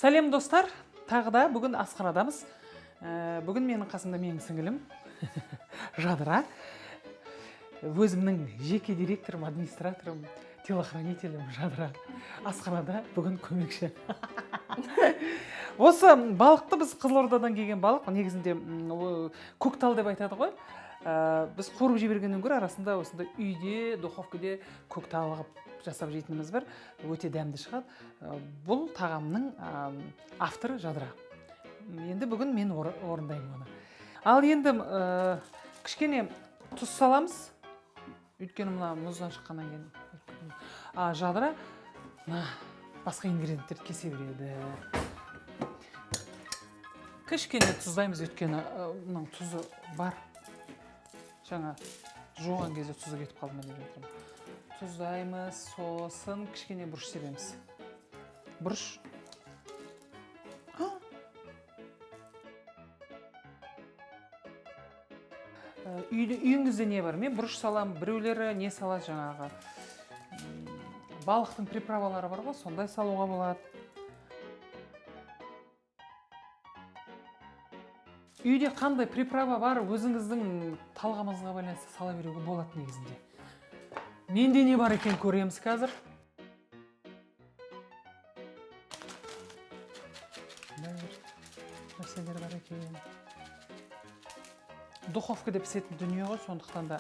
Сәлем, достар! Тағы да бүгін асханадамыз. Бүгін менің қасымда менің сіңілім Жадыра. Өзімнің жеке директорым, администраторым, телохранителім Жадыра. Асханада бүгін көмекші. Осы балықты біз Қызылордадан келген балық, негізінде көктал деп айтады ғой. Біз қуырып жібергеннен гөрі арасында осындай үйде, духовкаде көктал қылып жасап жейтініміз бар. Өте дәмді шығады. Бұл тағамның авторы Жадыра. Енді бүгін мен орындаймын оны. Ал енді кішкене тұз саламыз. Өйткені мына мұздан шыққаннан кейін. Жадыра мына басқа ингредиенттерді кесе береді. Кішкене тұздаймыз, өйткені мынаның тұзы бар. Жаңа жуған кезде тұзы кетіп қалды ма деп жатырмын. Тұздаймыз, сосын кішкене бұрыш себеміз. Бұрыш. Үйіңізде не бар? Мен бұрыш саламын, біреулері не салады жаңағы. Балықтың приправалары бар ғой, сондай салуға болады. Үйде қандай приправа бар, өзіңіздің талғамыңызға байланысты сала беруге болады негізінде. Менде не бар екен көреміз қазір. Мындай бір нәрселер бар екен. Духовкада пісетін дүние ғой, сондықтан да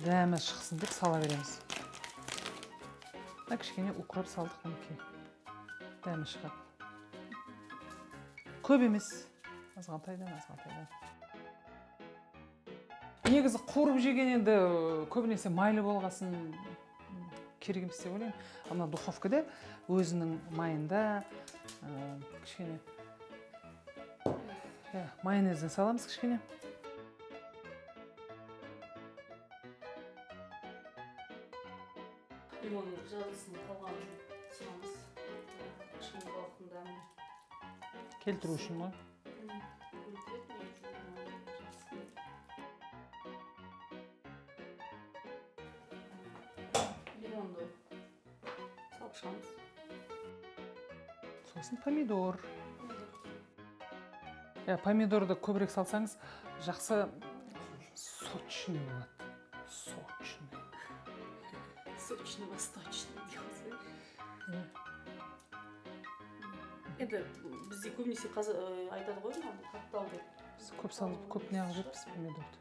дәмі шықсын деп сала береміз. Мына кішкене укроп салдық, мінекей. Дәмі шығады. Көп емес. Азғантайдан, азғантайдан. Негізі қуырып жеген енді көбінесе майлы болғасын керек емес деп ойлаймын. Ал мына духовкада өзінің майында кішкене, майонезден саламыз кішкене. Лимонның жартысын қалғанын саламыз. Кішкене балықтың дәмін келтіру үшін ғой. Өлтіреді негізі, жақсы. Лимонды салып шығамыз. Сосын помидор. Помидорды көбірек салсаңыз, жақсы сочный болады. Сочный. Сочно-восточный дейміз. Енді бізде көбінесе айтады ғой, мынау көктал деп. Біз көп салып, көп неғып жеппіз помидорды.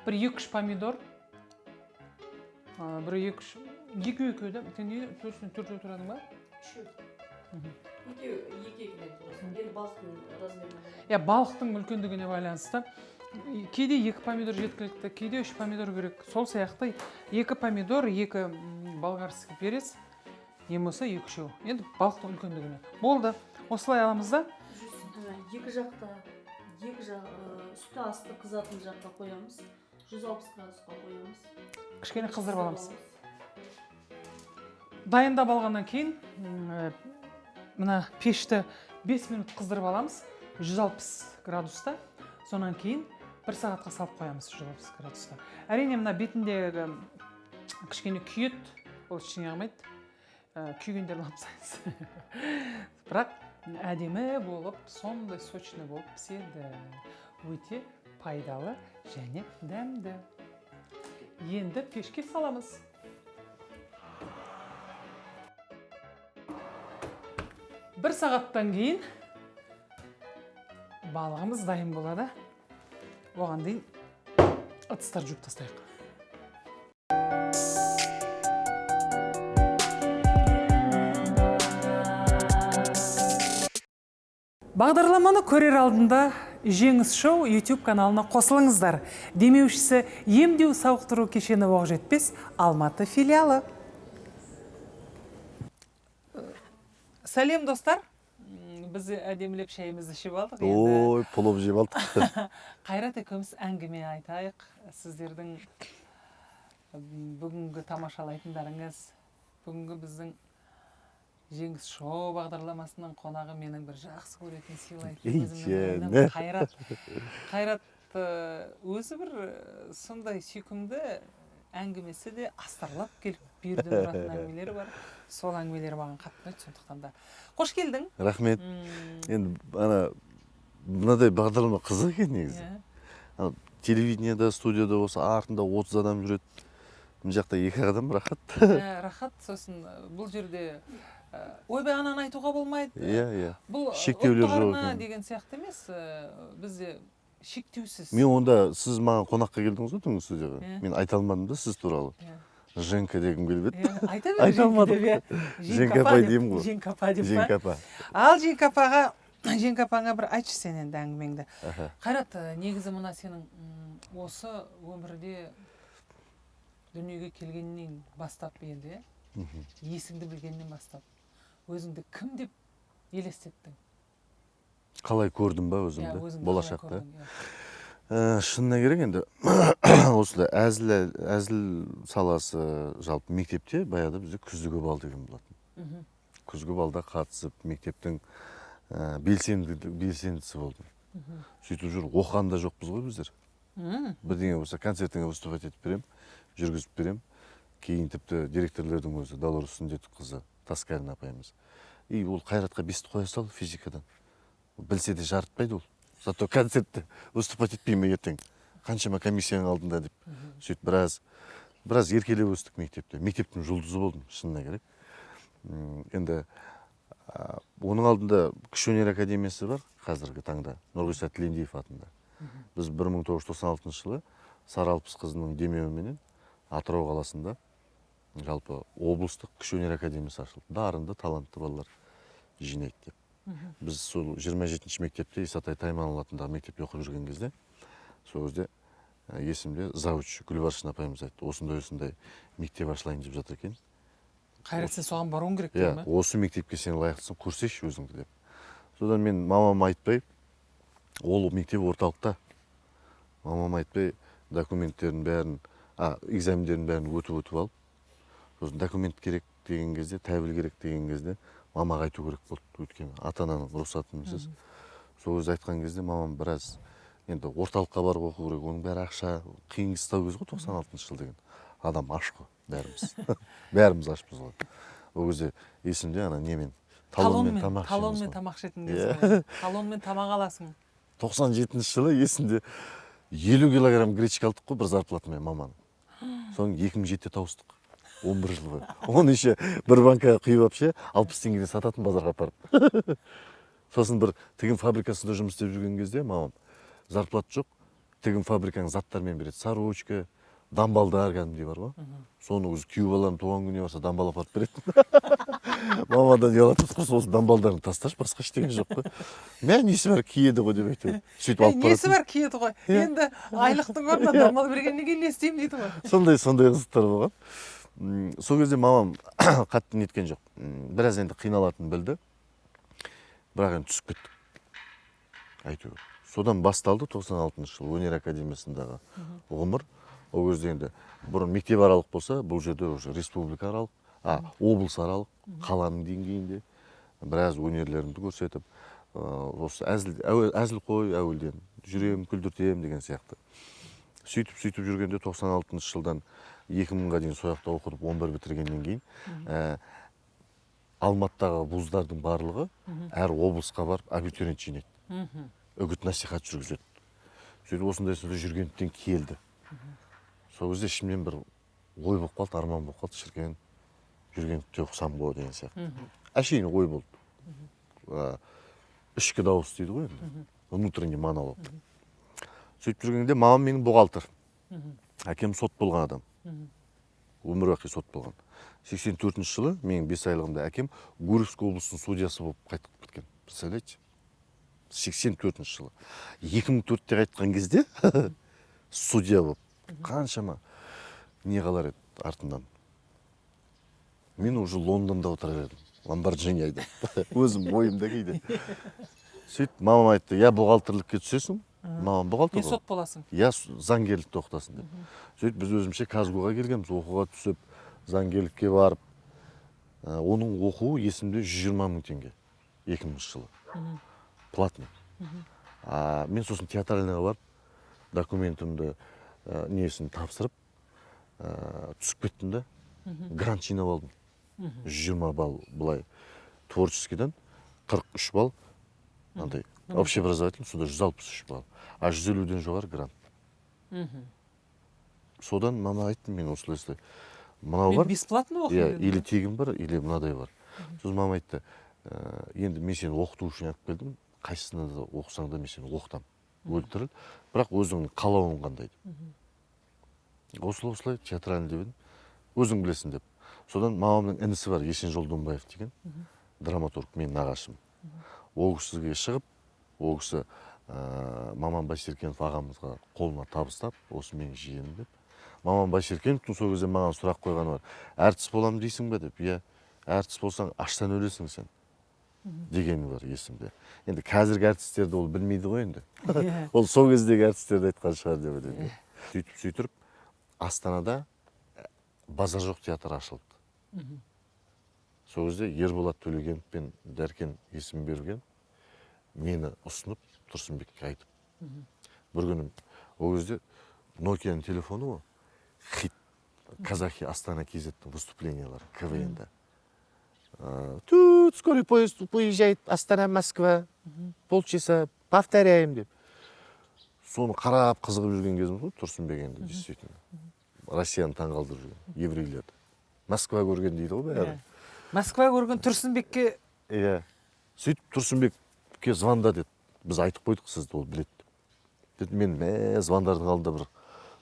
Бір екі-үш помидор. Бір екі-үш, екеу-екеу да? Сен не, төртсін, төртеу тұрадың ба? Үшеу. Екеу, екі екіден турасың. Енді балықтың размеріне байланысты. Балықтың үлкендігіне байланысты. Кейде 2 помидор жеткілікті, кейде 3 помидор керек. Сол сияқты 2 помидор, 2 болгарский перец, не болмаса екі-үшеу. Енді балықтың үлкендігіне. Болды. Осылай аламыз да. Екі жақта, екі жақ, сүті асты қызатын жаққа қоямыз. 160 градусқа қоямыз. Кішкене қыздырып аламыз. Дайындап алғаннан кейін, мына пешті 5 минут қыздырып аламыз. 160 градуста. Сонан кейін 1 сағатқа салып қоямыз 160 градуста. Әрине мына бетіндегі кішкене күйеді, ол ештеңе қылмайды. Күйгендерін алып тастайсыз. Бірақ әдемі болып, сондай сочный болып піседі. Өте пайдалы және дәмді. Енді пешке саламыз. 1 сағаттан кейін балығымыз дайын болады. Оған дейін ыдыстар жуып тастайық. Бағдарламаны көрер алдында Жеңіс Шоу YouTube каналына қосылыңыздар. Демеушісі емдеу сауықтыру кешені Оқжетпес Алматы филиалы. Сәлем, достар. Біз әдемілеп шайымызды ішіп алдық. Енді Ой, плов жеп алдық. Қайрат екеуміз әңгіме айтайық. Сіздердің бүгінгі тамашалайтындарыңыз, бүгінгі біздің Жеңіс Шоу бағдарламасының қонағы менің бір жақсы көретін, сыйлайтын Ей, өзімнің інім жә, Қайрат. Қайрат өзі бір сондай сүйкімді Әңгімесі де астарлап келіп бүйірден ұратын әңгімелері бар. Сол әңгімелері маған қатты ұнайды, сондықтан да қош келдің. Рахмет. Енді ана мынадай бағдарлама қызық екен негізі. Иә. Телевидениеда, студияда болса, артында 30 адам жүреді, мына жақта екі ақ адам, рахат. Ә, рахат. Сосын бұл жерде ойбай, ананы айтуға болмайды, иә иә бұл Шектеулер ұлттық жоқ арна екен. деген сияқты емес, бізде шектеусіз. Мен онда, сіз маған қонаққа келдіңіз ғой түнгі студияға. Иә. Мен айта алмадым да сіз туралы. Женка дегім келіп еді. Иә, айта бер. Айта Женка алмадым. деп, иә. Женка апай деп, деймін ғой. Женка апа деп па? Женка апа. Ал Женка апаға, Женка апаңа бір айтшы сен енді әңгімеңді. Қайрат, негізі мына сенің осы өмірде дүниеге келгеннен бастап енді, иә, есіңді білгеннен бастап өзіңді кім деп елестеттің? Қалай көрдім ба Иә, өзімді өзіңді қалай болашақта? көрдің, иә. Шынына керек, енді осындай әзіл әзіл саласы, жалпы мектепте баяғыда бізде күзгі бал деген болатын. Күзгі балда қатысып, мектептің белсендісі болдым. Сөйтіп жүріп оқыған да жоқпыз ғой біздер. Бірдеңе болса, концертіңе выступать етіп беремін, жүргізіп беремін. Кейін тіпті директорлердің өзі, Долорес Сүндетқызы Таскарина апайымыз, и ол Қайратқа бесті қоя сал физикадан, білсе де жарытпайды ол, зато концертте выступать етпей ме ертең қаншама комиссияның алдында деп. Сөйтіп біраз еркелеп өстік мектепте. Мектептің жұлдызы болдым, шынына керек. Енді оның алдында Кіші өнер академиясы бар қазіргі таңда, Нұрғиса Тілендиев атында. Біз 1996 жылы Сара Алпысқызының демеуіменен Атырау қаласында жалпы облыстық Кіші өнер академиясы ашылды, дарынды, талантты балалар жинайды деп. Біз сол 27-ші мектепте, Исатай Тайманұлы атындағы мектепте оқып жүрген кезде, сол кезде есімде, завуч Гүлбаршын апайымыз айтты: осындай осындай мектеп ашылайын деп жатыр екен. Қайрат, сен соған баруың керек Иә. деді ма? Осы мектепке сен лайықтысың, көрсейші өзіңді деп. Содан мен мамама айтпай, ол мектеп орталықта, мамама айтпай документтерін бәрін, экзамендерін бәрін өтіп алып, сосын документ керек деген кезде, тәбіл керек деген кезде мамаға айту керек болды, өйткені ата ананың рұқсатынсыз. Сол кезде айтқан кезде мамам біраз, енді орталыққа барып оқу керек, оның бәрі ақша, қиын қыстау кез ғой 96-жыл деген, адам аш қой, бәріміз ашпыз ғой. Ол кезде есімде, ана немен, талонмен Талонмен. тамақ Талонмен ішеміз ғой. тамақ ішетін кез ғой. Талонмен тамақ аласың. 97-жылы есімде, 50 килограмм гречка алдық қой бір зарплатамен маманың. Соны 2007-де тауыстық, 11 жыл бойы. Оны еще бір банкаға құйып алып ше, 60 теңгеден сататын базарға апарып. Сосын бір тігін фабрикасында жұмыс істеп жүрген кезде мамам, зарплата жоқ, тігін фабриканың заттарымен береді, сорочка, дамбалдар кәдімгідей бар ғой. Соны өзі күйеу баланың туған күніне барса, дамбал апарып береді. Мамадан ұялатып, құрсын, осы дамбалдарын тасташы, басқа ештеңе жоқ қой, мә, несі бар, киеді ғой деп әйтеуір сөйтіп Ей, алып несі баратын. бар, киеді ғой. Иә. Енді айлықтың орнына дамбал бергеннен кейін не істеймін дейді ғой. Сондай қызықтар болған. Сол кезде мамам қатты неткен жоқ. Біраз енді қиналатынын білді, бірақ енді түсіп кеттік әйтеуір. Содан басталды 96 жылы өнер академиясындағы ғұмыр. Ол кезде енді бұрын мектеп аралық болса, бұл жерде уже республика аралық, облыс аралық, қаланың деңгейінде біраз өнерлерімді көрсетіп, осы әзіл, әзіл қой, әуелден жүремін, күлдіртемін деген сияқты. Сөйтіп жүргенде 96 жылдан 2000-ға дейін сол жақта оқыдып, 11 бітіргеннен кейін Алматыдағы вуздардың барлығы әр облысқа барып абитуриент жинайды, үгіт насихат жүргізеді. Сөйтіп осындай сондай Жүргеновтен келді. Сол кезде ішімнен бір ой болып қалды, арман болып қалды: шіркін, Жүргеновте оқысам ғой деген сияқты әшейін ой болды. Ішкі дауыс дейді ғой енді, внутренний монолог. Сөйтіп жүргенде мамам менің бухгалтер, әкем сот болған адам, өмір бақи сот болған. 84-жылы менің 5 айлығымда әкем Гурьевск облысының судьясы болып қайтып кеткен, представляете, 84-жылы. 2004-те қайтқан кезде судья болып қаншама не қалар еді артынан? Мен уже Лондонда отырар едім Ламборджини айдап, өзім ойымда кейде. Сөйтіп мамам айтты: я бухгалтерлікке түсесің, мамам бухгалтер Не ғой, сот боласың. Я заңгерлікті оқытасың деп. Сөйтіп біз өзімше КазГУ-ға келгенбіз оқуға түсіп, заңгерлікке барып, оның оқуы есімде, 120 мың теңге 2000 жылы, платный. А мен сосын театральныйға барып, документімді, несін тапсырып, Түсіп кеттім да, грант жинап алдым. 120 балл былай творческийден, 43 балл андай общеобразовательный, сонда 163 балл, а 150-ден жоғары грант. Содан мама айттым: мен осылай осылай, мынау Мен бар. бесплатно Иә. оқимын. Или тегін бар, или мынадай бар. Сосын мама айтты: Енді мен сені оқыту үшін алып келдім, қайсысында да оқысаң да, мен сені оқытамын, өлтіріл, бірақ өзіңнің қалауың қандай?» – деп. Осылай осылай, театральный деп едім, өзің білесің деп. Содан мамамның інісі бар, Есен Жолдонбаев деген драматург, менің нағашым. Ол кісіге шығып, ол кісі Маман Байсеркенов ағамызға қолына табыстап, осы менің жиенім деп. Маман Байсеркеновтің сол кезде маған сұрақ қойғаны бар: «Әртіс боламын дейсің бе?» – деп. «Иә». «Әртіс болсаң, аштан өлесің сен», – дегені бар есімде. Енді қазіргі әртістерді ол білмейді ғой енді. Ол сол кездегі әртістерді айтқан шығар деп ойлаймын. Сөйтіп сөйтіп Астанада «Базар жоқ» театры ашылды. Сол кезде Ерболат Төлегенов пен Дәркен Есімберген мені ұсынып, Тұрсынбекке айтып. Бір күні, ол кезде Нокияның телефоны ғой, хит казахи Астана KZ выступлениялар КВН да. Тут скорый поезд поезжает Астана Москва, полчаса, повторяем деп. Соны қарап, қызығып жүрген кезіміз ғой. Тұрсынбек енді действительно Россияны таңғалдырып жүрген, еврейлерді. Москва көрген дейді ғой бәрі. Иә. Москва көрген Тұрсынбекке. Иә, сөйтіп «Тұрсынбекке звонда», – деді. «Біз айтып қойдық сізді, ол біледі», – деді. Мен звондардың алдында бір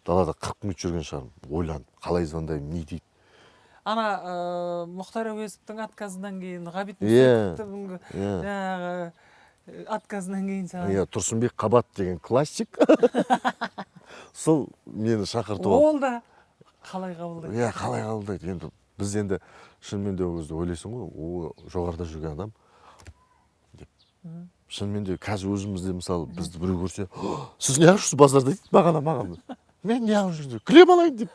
далада 40 минут жүрген шығармын ойланып: қалай звондаймын, не дейді? Ана Мұхтар Әуезовтің отказынан кейін, Ғабит Мүсіреповтің жаңағы отказынан кейін саған. Иә, Тұрсынбек Қабат деген классик сол мені шақыртып алды. Ол да қалай қабылдайды? Иә, қалай қабылдайды енді? Біз енді шынымен де ол кезде ойлайсың ғой, о, жоғарыда жүрген адам деп. Шынымен де қазір өзімізде, мысалы, бізді біреу көрсе: «Сіз неғып жүрсіз базарда?» – дейді бағана маған. Мен неғып жүрмін? Кілем алайын деп.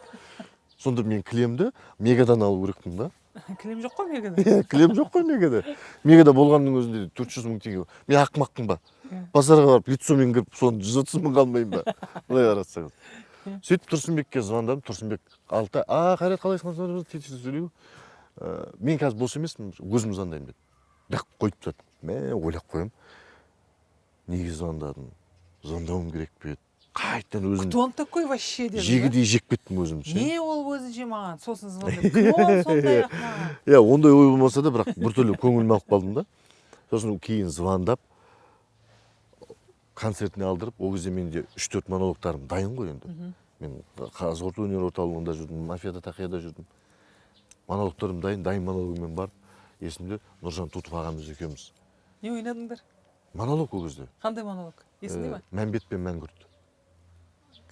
Сонда мен кілемді Мегадан алу керекпін да. Кілем жоқ қой Мегада. Иә, кілем жоқ қой Мегада. Мегада болғанның өзінде 400 000 теңге. Мен ақымақпын ба? Базарға барып, лицомен кіріп, соны 130 мыңға алмаймын ба, былай қарасаңыз? Сөйтіп Тұрсынбекке звондадым. Тұрсынбек алды: «А, Қайрат, қалайсың?» Тез тез сөйлеймін. «Мен қазір бос емеспін, өзім звондаймын», – деді. Дық қойып тастады. Мә, ойлап қоямын, неге звондадым, звондауым керек пе еді? Қайтадан өзім Кто он такой вообще дедің ба? Жегідей жеп кеттім өзімді ше. Не ол өзінше маған сосын звондап, кім ол сондай ақ маған? Иә, ондай ой болмаса да, бірақ біртүрлі көңіліме алып қалдым да. Сосын кейін звондап, концертіне алдырып. Ол кезде менде үш төрт монологтарым дайын ғой енді. Мен Қазығұрт өнер орталығында жүрдім, Мафияда, Тақияда жүрдім, монологтарым дайын. Дайын монологымен барып, есімде, Нұржан Тутов ағамыз екеуміз. Не ойнадыңдар? Монолог ол кезде. Қандай монолог, есіңде ма? Мәмбет пен Мәңгүрт.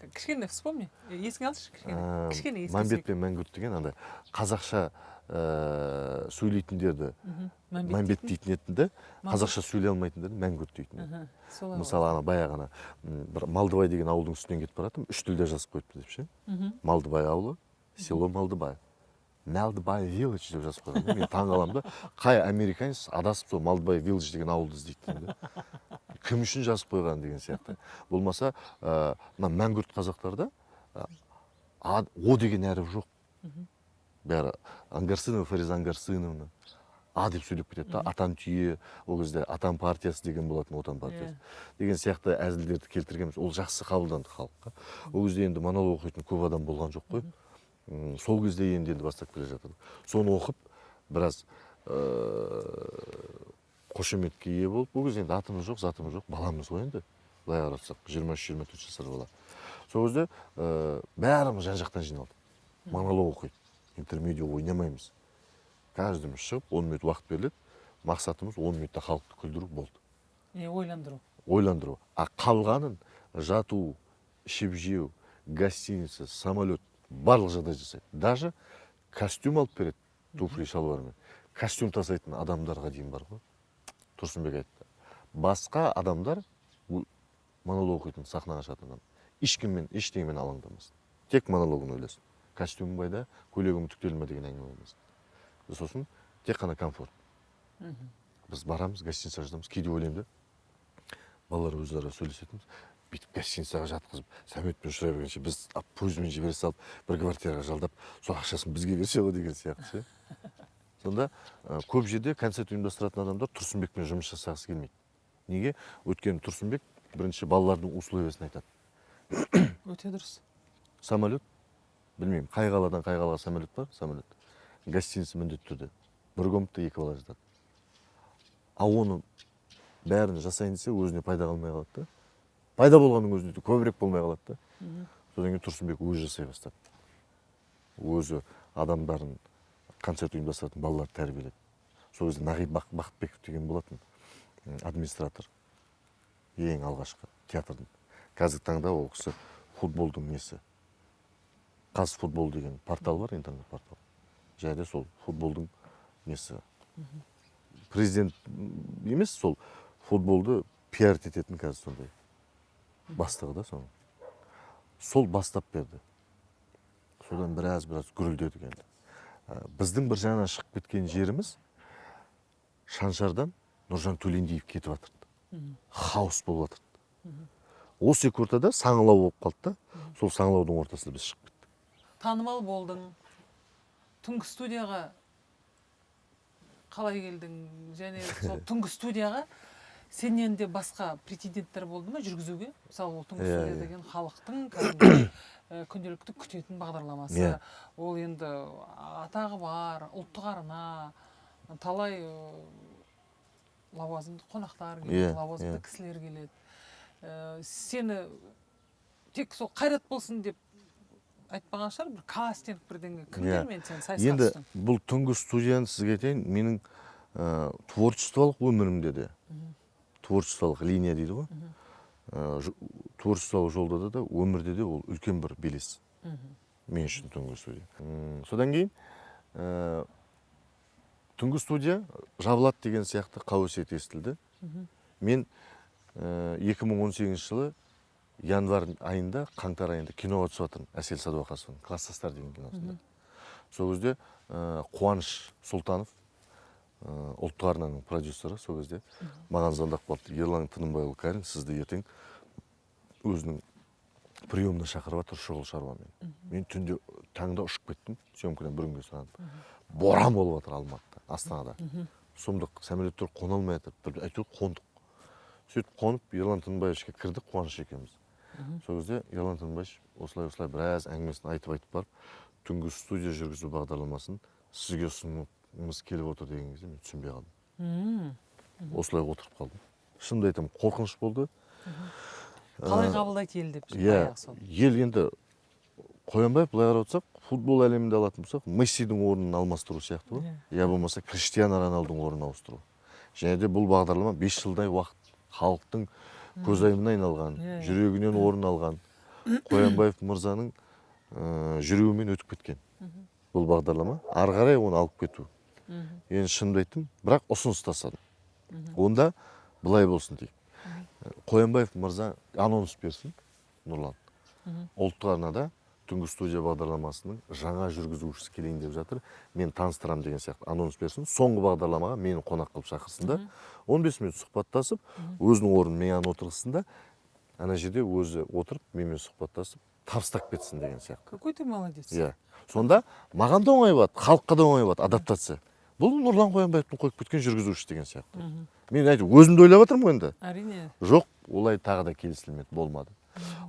Кішкене вспомни, есіңе алшы кішкене. Кішкене еске Мәмбет пен Мәңгүрт деген андай қазақша сөйлейтіндерді Мәмбет. Мәмбет дейтін еді да, Мәңгүрт. қазақша сөйлей алмайтындарды Мәңгүрт дейтін еді. Мхм, солай ғой. Мысалы, ана баяғы ана бір Малдыбай деген ауылдың үстінен кетіп бара жатырмын, үш тілде жазып қойыпты деп ше. Малдыбай ауылы, село Малдыбай, Малдыбай village деп жазып қойған да. Мен таңқаламын да, қай американец адасып сол Малдыбай village деген ауылды іздейді деймін да, кім үшін жазып қойған деген сияқты. Болмаса мына мәңгүрт қазақтарда а, о деген әріп жоқ, бәрі Ангарсынова, Фариза Ангарсыновна, а деп сөйлеп кетеді да. Атан түйе, ол кезде Атан партиясы деген болатын, Отан партиясы деген сияқты әзілдерді келтіргенбіз. Ол жақсы қабылданды халыққа. Ол кезде енді монолог оқитын көп адам болған жоқ қой. Сол кезде енді енді бастап келе жатыр. Соны оқып, біраз қошеметке ие болып. Ол кезде енді атымыз жоқ, затымыз жоқ, баламыз ғой енді, былай қарасақ, 23-24 жасар бала. Сол кезде бәріміз жан жақтан жиналдық. Монолог оқиды, интермедиа ойнамаймыз. Каждый ымыз шығып, 10 минут уақыт беріледі. Мақсатымыз 10 минутта халықты күлдіру болды. Не, ойландыру. Ойландыру. А қалғанын жату, ішіп жеу, гостиница, самолет, барлық жағдай жасайды. Даже костюм алып береді, туфли, шалбармен. Костюм тасайтын адамдарға дейін бар ғой. Тұрсынбек айтты: басқа адамдар, монолог оқитын, сахнаға шығатын адам ешкіммен, ештеңемен алаңдамасын, тек монологын ойласын, костюмім қайда, көйлегім үтіктелді ме деген әңгіме болмасын. Сосын тек қана комфорт. Біз барамыз, гостиницаға жатамыз. Кейде ойлаймын да, балалар өзара сөйлесетінбіз. Бүйтіп гостиницаға жатқызып, самолетпен ұшыра бергенше, біз пойызбен жібере салып, бір квартираға жалдап, сол ақшасын бізге берсе ғой деген сияқты ше. Сонда көп жерде концерт ұйымдастыратын адамдар Тұрсынбекпен жұмыс жасағысы келмейді. Неге? Өйткені Тұрсынбек бірінші балалардың условиясын айтады. Өте дұрыс. Самолет, білмеймін, қай қаладан қай қалаға самолет бар, самолет, гостиница, міндетті түрде бір комнатада екі бала жатады. А оны бәрін жасайын десе, өзіне пайда қалмай қалады да, пайда болғанның өзінде де көбірек болмай қалады да. Содан кейін Тұрсынбек өзі жасай бастады. Өзі адамдарын, концерт ұйымдастыратын балаларды тәрбиеледі. Сол кезде Нағип Бақытбеков деген болатын, администратор ең алғашқы театрдың. Қазіргі таңда ол кісі футболдың несі, Қазфутбол деген портал бар, интернет портал, және де сол футболдың несі, президент емес, сол футболды пиарить ететін қазір сондай бастығы да соның. Сол бастап берді. Содан біраз біраз гүрілдедік енді. Біздің бір жағынан шығып кеткен жеріміз, Шаншардан Нұржан Төлендиев кетіп жатыр, хаос болып жатыр. Осы екі ортада саңылау болып қалды да, сол саңылаудың ортасында біз шығып кеттік. Танымал болдың. Түнгі студияға қалай келдің және сол түнгі студияға сенен де басқа претенденттер болды ма жүргізуге? Мысалы, ол түнгі Иә, студия иә. деген халықтың кәдімгі күнделікті күтетін бағдарламасы. Ол енді атағы бар ұлттық арна, талай лауазымды қонақтар келеді, лауазымды кісілер келеді. Сені тек сол Қайрат болсын деп айтпаған шығар, бір кастинг, бірдеңе, кімдермен сен сайысқа Енді түстің? бұл түнгі студияны, сізге айтайын, менің творчестволық өмірімде де, творчестволық линия дейді ғой, творчестволық жолда да, өмірде де ол үлкен бір белес мен үшін түнгі студия. Содан кейін түнгі студия жабылады деген сияқты қауесет естілді. Мен 2018 жылы январь айында, қаңтар айында киноға түсіп жатырмын, Әсел Сәдуақасованың «Класстастар» деген киносында. Сол кезде Қуаныш Сұлтанов, ұлттық арнаның продюсері, сол кезде маған звондап қалды: «Ерлан Тынымбайұлы Карин сізді ертең өзінің приемына шақырып жатыр шұғыл шаруамен». Мен түнде, таңда ұшып кеттім съемкадан бір күнге сұранып. Боран болып жатыр Алматыда, Астанада, сұмдық, самолеттер қона алмай жатыр. Бір әйтеуір қондық. Сөйтіп қонып, Ерлан Тынымбаевичке кірдік, Қуаныш екеуміз. Сол кезде Ерлан Тынымбаевич осылай осылай біраз әңгімесін айтып айтып барып, «Түнгі студия жүргізу бағдарламасын сізге ұсынғымыз келіп отыр» деген кезде, мен түсінбей қалдым, осылай отырып қалдым. Шынымды айтамын, қорқыныш болды. Қалай қабылдайды ел деп. Иә. Баяғы сол. Ел енді, Қоянбаев, былай қарап отырсақ, футбол әлемінде алатын болсақ, Мессидің орнын алмастыру сияқты ғой, я болмаса Криштиану Роналдудың орнын ауыстыру. Және де бұл бағдарлама 5 жылдай уақыт халықтың көзайымына айналған, Иә, иә. жүрегінен орын алған, Қоянбаев мырзаның жүруімен өтіп кеткен бұл бағдарлама. Ары қарай оны алып кету енді, шынымды айттым, бірақ ұсыныс тастадым: онда былай болсын дейік, Қоянбаев мырза анонс берсін, Нұрлан, ұлттық арнада түнгі студия бағдарламасының жаңа жүргізушісі келейін деп жатыр, мен таныстырамын деген сияқты анонс берсін. Соңғы бағдарламаға мені қонақ қылып шақырсын да, 15 минут сұхбаттасып, өзінің орнын маған отырғызсын да, ана жерде өзі отырып, менімен сұхбаттасып, табыстап кетсін деген сияқты. Какой ты молодец. Иә, сонда маған да оңай болады, халыққа да оңай болады адаптация. Бұл Нұрлан Қоянбаевтың қойып кеткен жүргізушісі деген сияқты. Мен айтып, өзімді ойлап жатырмын ғой енді. Әрине. Жоқ, олай тағы да келісілмеді, болмады.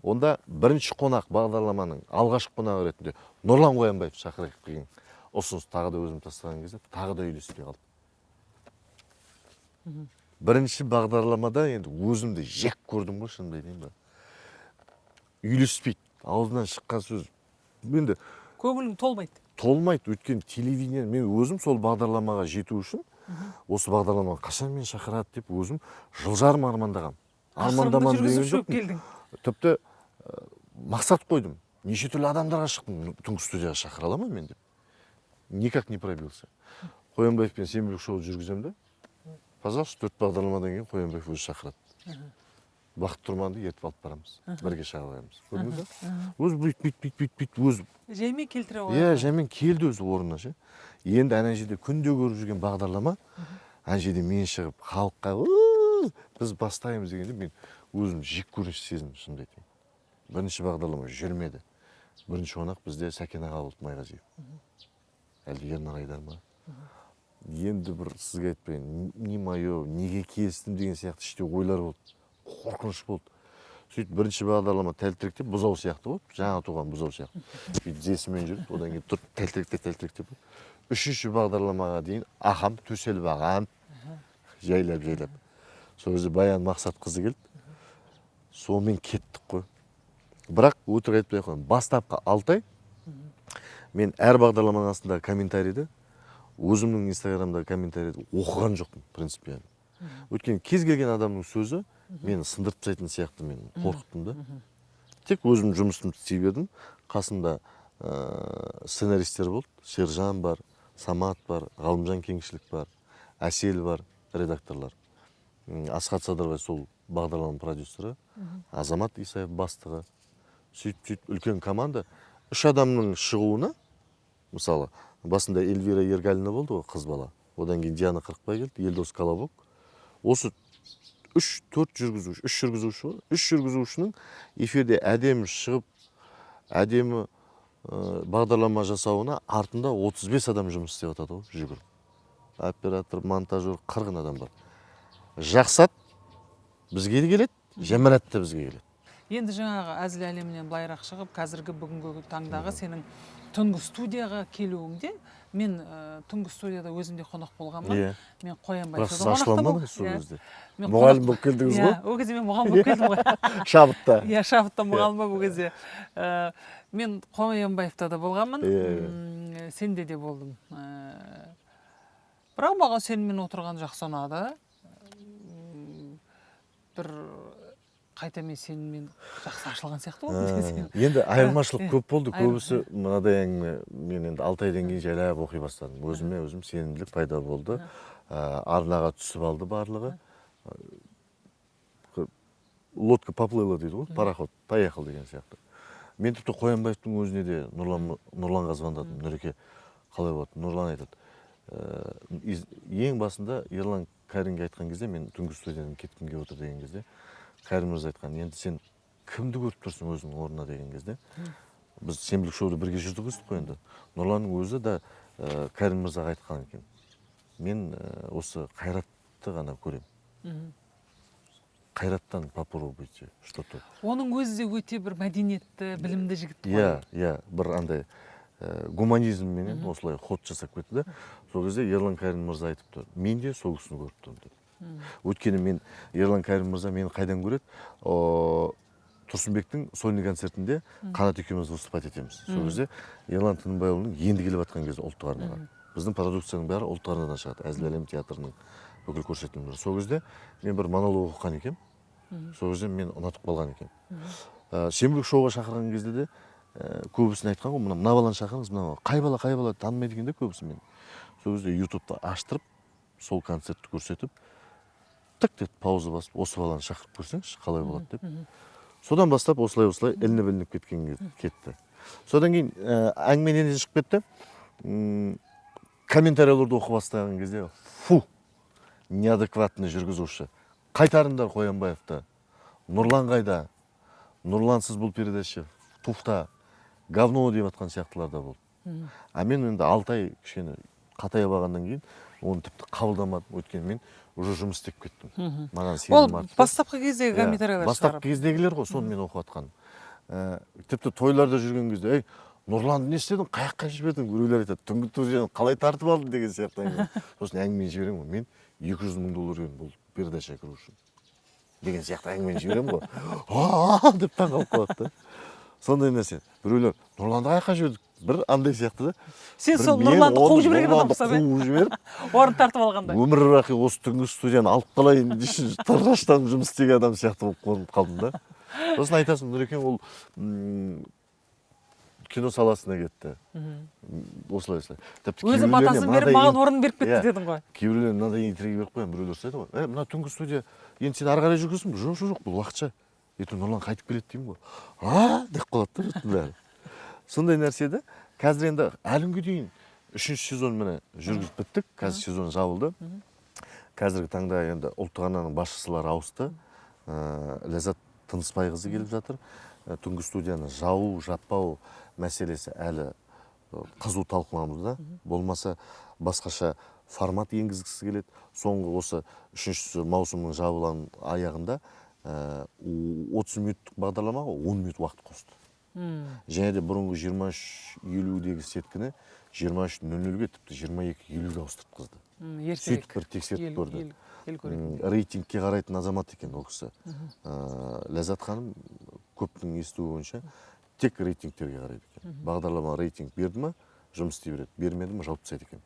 Онда бірінші қонақ, бағдарламаның алғашқы қонағы ретінде Нұрлан Қоянбаев шақырайық деген ұсыныс тағы да өзім тастаған кезде, тағы да үйлеспей қалды. Бірінші бағдарламада енді өзімді жек көрдім ғой, шынымды айтайын ба. Үйлеспейді, аузынан шыққан сөз енді. Көңілің толмайды. Толмайды, өйткені телевидение, мен өзім сол бағдарламаға жету үшін, осы бағдарламаға қашан мені шақырады деп өзім жыл жарым армандағанмын. Ақырында Армандамадым деген жүргізуші болып жоқпын. келдің. Тіпті мақсат қойдым, неше түрлі адамдарға шықтым, түнгі студияға шақыра ала ма мен деп. Никак не пробился. Қоянбаевпен сенбілік шоу жүргіземін да, пожалуйста, төрт бағдарламадан кейін Қоянбаев өзі шақырады. Бақыт Тұрманды ертіп алып барамыз, бірге шығарамыз, көрдіңіз ба? Өзі бүйтіп, бүйтіп, бүйтіп, бүйтіп, бүйтіп өзі. Жаймен келтіре Иә, қояды. жаймен келді өзі орнына ше. Енді ана жерде күнде көріп жүрген бағдарлама, ана жерде мен шығып, халыққа: «У, біз бастаймыз» дегенде, мен Өзім жек көрініш сезіндім, шынымды айтайын. Бірінші бағдарлама жүрмеді. Бірінші қонақ бізде Сәкен аға болды, Майғазиев. Әлде Ернар Айдар ма? Енді бір сізге айтпайын, не мое, неге келістім деген сияқты іште ойлар болды, қорқыныш болды. Сөйтіп бірінші бағдарлама тәлтіректеп, бұзау сияқты болды, жаңа туған бұзау сияқты, сөйтіп тізесімен жүріп, одан кейін тұрып, тәлтіректеп, тәлтіректеп. Үшінші бағдарламаға дейін ахам төселіп ағам, жайлап жайлап. Сол кезде Баян Мақсатқызы келді, сонымен кеттік қой. Бірақ өтірік айтпай ақ қояйын, бастапқы 6 ай мен әр бағдарламаның астындағы комментарийді, өзімнің Инстаграмдағы комментарийді оқыған жоқпын принципиально. Өйткені кез келген адамның сөзі мені сындырып тастайтын сияқты, мен қорықтым да. Тек өзім жұмысымды істей бердім. Қасымда сценаристер болды: Сержан бар, Самат бар, Ғалымжан Кеңшілік бар, Әсел бар, редакторлар. Асхат Садырбай сол бағдарламаның продюсері, Азамат Исаев бастығы. Сөйтіп, сөйтіп үлкен команда. Үш адамның шығуына, мысалы, басында Эльвира Ергалина болды ғой, қыз бала, одан кейін Диана Қырықбай келді, Елдос Колобок. Осы үш, төрт жүргізуші, үш жүргізуші ғой. Үш жүргізушінің эфирде әдемі шығып, әдемі бағдарлама жасауына артында 35 адам жұмыс істеп жатады ғой жүгіріп: оператор, монтажер, қырғын адам бар. Жақсат бізге де келеді, Жәмарат та бізге келеді. Енді жаңағы әзіл әлемінен былайырақ шығып, қазіргі, бүгінгі таңдағы сенің түнгі студияға келуіңде, мен түнгі студияда өзім де қонақ болғанмын. Мен Қоянбай Бірақ сіз қонақта ашуланбадыңыз сол Иә. кезде. Мен Мұғалім болып келдіңіз Иә, ғой. ол кезде мен мұғалім болып келдім ғой. Шабытта. Иә, Шабытта мұғалім болып ол кезде. Мен Қоянбаевта да болғанмын. Иә, иә. Сенде де болдым. Бірақ маған сенімен отырған жақсы ұнады. Бір қайта мен сенімен жақсы ашылған сияқты болдым десем. Енді айырмашылық көп болды. Көбісі мынадай әңгіме: мен енді 6 айдан кейін жайлап оқи бастадым, өзіме өзім сенімділік пайда болды. Арнаға түсіп алды барлығы. Лодка поплыла дейді ғой, пароход поехал деген сияқты. Мен тіпті Қоянбаевтың өзіне де, Нұрлан, Нұрланға звондадым: «Нұреке, қалай болады?» Нұрлан айтады, ең басында Ерлан Кәрімге айтқан кезде, мен түнгі студиядан кеткім келіп отыр деген кезде, Кәрім мырза айтқан: «Енді сен кімді көріп тұрсың өзіңнің орнына?» деген кезде, біз сенбілік шоуда бірге жүрдік қой. Енді Нұрланның өзі де Кәрім мырзаға айтқан екен: «Мен осы Қайратты ғана көремін, Қайраттан попробуйте что то». Оның өзі де өте бір мәдениетті, білімді жігіт қой. Иә, бір андай гуманизмменен осылай ход жасап кетті да. Сол кезде Ерлан Кәрім мырза айтыпты: «Мен де сол кісіні көріп тұрмын», – деп. Өйткені мен, Ерлан Кәрім мырза мені қайдан көреді? Тұрсынбектің сольный концертінде Қанат екеуміз выступать етеміз. Сол кезде Ерлан Тынымбайұлының енді келіп жатқан кезі ұлттық арнаға. Біздің продукцияның бәрі ұлттық арнадан шығады, әзіл әлем театрының бүкіл көрсетілімдері. Сол кезде мен бір монолог оқыған екенмін, сол кезде мен ұнатып қалған екенмін. Сенбілік шоуға шақырған кезде де көбісіне айтқан ғой: «Мына мына баланы шақырыңыз, мына бала». Қай бала, қай бала, танымайды екен да көбісі мені. Сол кезде Ютубты аштырып, сол концертті көрсетіп, тік етіп пауза басып: «Осы баланы шақырып көрсеңізші, қалай болады?» – деп. Содан бастап осылай осылай ілініп ілініп кеткен кетті. Содан кейін әңгіме неден шығып кетті? Комментарийлерді оқы бастаған кезде: «Фу, неадекватный жүргізуші, қайтарыңдар Қоянбаевты, Нұрлан қайда, Нұрлансыз бұл передача туфта, говно», – деп жатқан сияқтылар да болды. А мен енді 6 ай кішкене қатая қалғаннан кейін оны тіпті қабылдамадым, өйткені мен уже жұмыс істеп кеттім, маған Ол сенім артты. бастапқы кездегі Иә, комментарийлер бастапқы шығарып. кездегілер ғой, соны мен оқып жатқаным. Тіпті тойларда жүрген кезде: «Ей, Нұрланды не істедің, қай жаққа жібердің?» Біреулер айтады: «Түнгі студияны қалай тартып алдың?» – деген сияқты әңгіме. Сосын әңгімені жіберемін ғой: «Мен 200 000 доллар бердім бұл передачаға кіру үшін», – деген сияқты әңгімені жіберемін ғой. «А!» деп таңқалып қалады да. Сондай нәрсе. Біреулер: «Нұрланды қай жаққа жібердік?» Бір андай сияқты да. Сен Бір сол мен Нұрланды оны, қуып жіберген Нұрланды адамсың, иә? қуып жіберіп, Орын тартып алғандай. өмір бақи осы түнгі студияны алып қалайын үшін тырраштанып жұмыс істеген адам сияқты болып көрініп қалдым да. Сосын айтасың: «Нұрекен ол кино саласына кетті», осылай осылай тіпті Өзі кейбіреулеріне батасын беріп, мынадай маған орын беріп кетті Иә. дедің ғой. Кейбіреулер мынадай интрига беріп қоямын. Біреулер сұрайды ғой: «Е, мына түнгі студия енді сен ары қарай жүргізсің бе?» «Жоқ, жоқ, жоқ, бұл уақытша, ертең Нұрлан қайтып келеді», – деймін ғой. «А!» деп қалады да жұрттың бәрі. Сондай нәрсе да. Қазір енді әлі күнге дейін үшінші сезон міне жүргізіп біттік, қазір сезон жабылды. Қазіргі таңда енді ұлттық арнаның басшылары ауысты. Ләззат Тынысбайқызы келіп жатыр. Түнгі студияны жабу, жаппау мәселесі әлі қызу талқылануда. Болмаса басқаша формат енгізгісі келеді. Соңғы осы үшінші маусымның жабылған аяғында 30 минуттық бағдарламаға 10 минут уақыт қосты. Және де бұрынғы 23:50-дегі сеткіні 23:00-ге, тіпті 22:50-ге ауыстыртқызды. Ертерек. Сөйтіп бір тексеріп көрді. Ел көретін. Рейтингке қарайтын азамат екен ол кісі. Ләззат ханым, көптің естуі бойынша, тек рейтингтерге қарайды екен. Бағдарлама рейтинг берді ма, жұмыс істей береді, бермеді ма, жауып тастайды екен.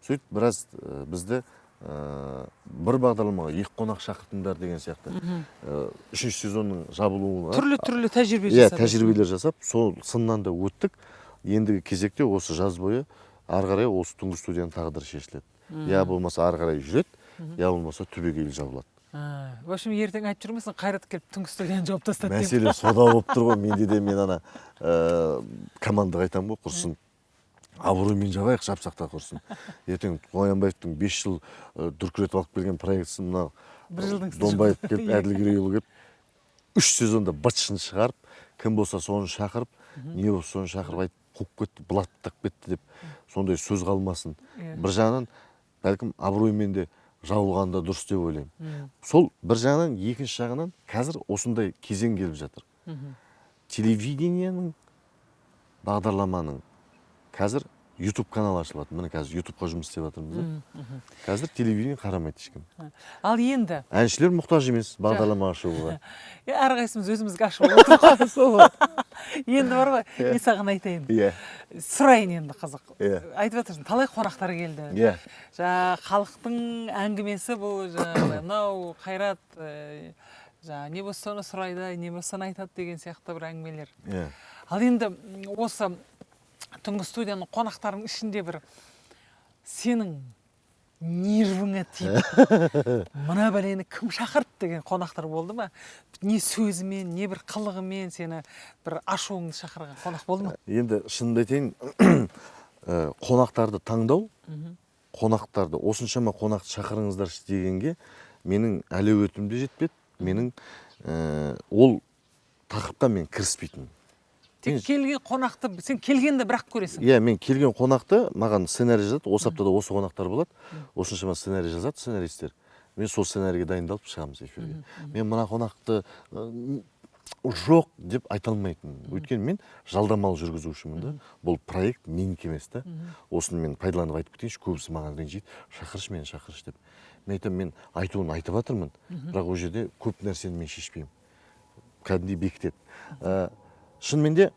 Сөйтіп біраз бізді бір бағдарламаға екі қонақ шақыртыңдар деген сияқты. Үшінші сезонның жабылуына Түрлі-түрлі тәжірибе Иә, жасады. тәжірибелер жасап, сол сыннан да өттік. Ендігі кезекте осы жаз бойы ары қарай осы түнгі студияның тағдыры шешіледі. Я болмаса ары қарай жүреді, я болмаса түбегейлі жабылады. В общем, ертең айтып жүрмесін, Қайрат келіп түнгі студияны жауып тастады деп. Мәселе сода болып тұр ғой. Менде де, мен ана командаға айтамын ғой, құрсын, абыроймен жабайық, жапсақ та құрсын. Ертең Қоянбаевтың 5 жыл дүркіретіп алып келген проектісін мына Бір жылдың үстінде Донбаев жабылды. келіп, Әділгерейұлы келіп, 3 сезонда бытшын шығарып, кім болса соны шақырып, не болса соны шақырып айтып, қуып кетті, былаттап кетті деп сондай сөз қалмасын. Бір жағынан бәлкім абыроймен де жабылғаны да дұрыс деп ойлаймын. Сол бір жағынан, екінші жағынан қазір осындай кезең келіп жатыр. Телевидениенің, бағдарламаның қазір YouTube канал ашылып жатыр. Міне қазір YouTubeқа жұмыс істеп жатырмыз да. Қазір телевидение қарамайды ешкім. Ал енді әншілер мұқтаж емес бағдарлама ашуға. Әрқайсымыз өзімізге ашып отырмыз. Сол ғой. Енді бар ғой, мен саған айтайын. Сұрайын енді, қызық. Айтып жатырсың, талай қонақтар келді. Жаңа халықтың әңгімесі бұл, жаңағы мынау Қайрат, жаңа не болса соны сұрайды, не болса соны айтады деген сияқты бір әңгімелер. Ал енді осы түнгі студияның қонақтарының ішінде бір сенің нервіңе тиіп, мына бәлені кім шақырды деген қонақтар болды ма? Не сөзімен, не бір қылығымен сені бір ашуыңды шақырған қонақ болды ма? Енді шынымды айтайын, қонақтарды таңдау, қонақтарды, осыншама қонақты шақырыңыздаршы дегенге менің әлеуетім де жетпеді, менің ол тақырыпқа мен кіріспейтінмін. Тек келген қонақты, сен келгенді бірақ көресің. Иә, мен келген қонақты, маған сценарий жазады, осы аптада осы қонақтар болады, осыншама сценарий жазады сценаристер. Мен сол сценарийге дайындалып шығамыз эфирге. Мен мына қонақты жоқ деп айта алмайтынмын. Өйткені мен жалдамалы жүргізушімін да. Бұл проект менікі емес та. Осыны мен пайдаланып айтып кетейінші, көбісі маған ренжиді, шақыршы мені, шақыршы деп. Мен айтамын, мен айтуын айтып жатырмын, бірақ ол жерде көп нәрсені мен шешпеймін. Кәдімгідей бекітеді. Шынымен де,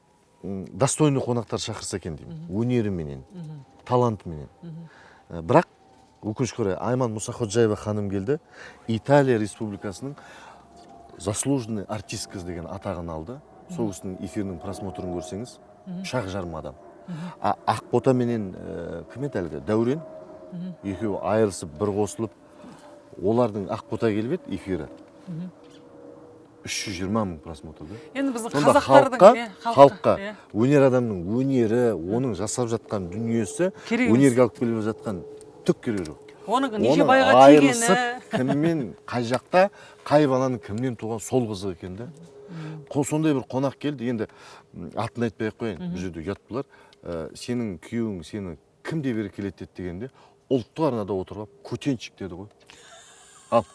достойный қонақтар шақырса екен деймін. Өнеріменен, талантыменен. Бірақ өкінішке орай Айман Мұсаходжаева ханым келді. Италия Республикасының заслуженный артисткасы деген атағын алды. Сол кісінің эфирінің просмотрын көрсеңіз, үш ақ жарым адам. А Ақбота менен, кім еді әлгі? Дәурен. Екеуі айырылысып, бір қосылып, олардың Ақбота келіп еді эфирі. 320 мың просмотр да. Енді біздің Сонда қазақтардың, иә, халыққа, халыққа, иә. Өнер адамның өнері, оның жасап жатқан дүниесі, Керек емес. өнерге алып келіп жатқан түк керегі жоқ. Оның неше Оның байға айырылысып, тигені. кіммен, қай жақта, қай баланың кімнен туған, сол қызық екен да. Сондай бір қонақ келді, енді атын айтпай ақ қояйын, бұл жерде ұят болар. Сенің күйеуің сені кім деп еркелетеді дегенде, ұлттық арнада отырып алып, көтеншік деді ғой. Ал.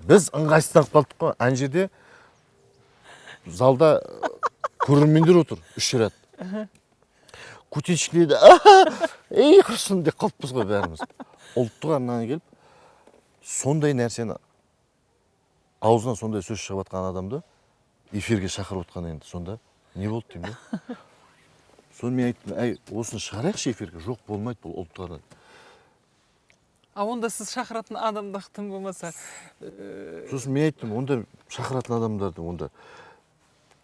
Біз ыңғайсызданып қалдық қой. Ана жерде залда көрермендер отыр, үш ряд. Көтеншік деді, ей, құрсын деп қалыппыз ғой бәріміз. Ұлттық арнаға келіп, сондай нәрсені, аузынан сондай сөз шығып жатқан адамды эфирге шақырып отқан енді сонда не болды деймін да. Соны мен айттым, әй, осыны шығарайықшы эфирге. Жоқ, болмайды, бұл ұлттық арна. А онда сіз шақыратын адамды тым болмаса, Сосын мен айттым, онда шақыратын адамдарды онда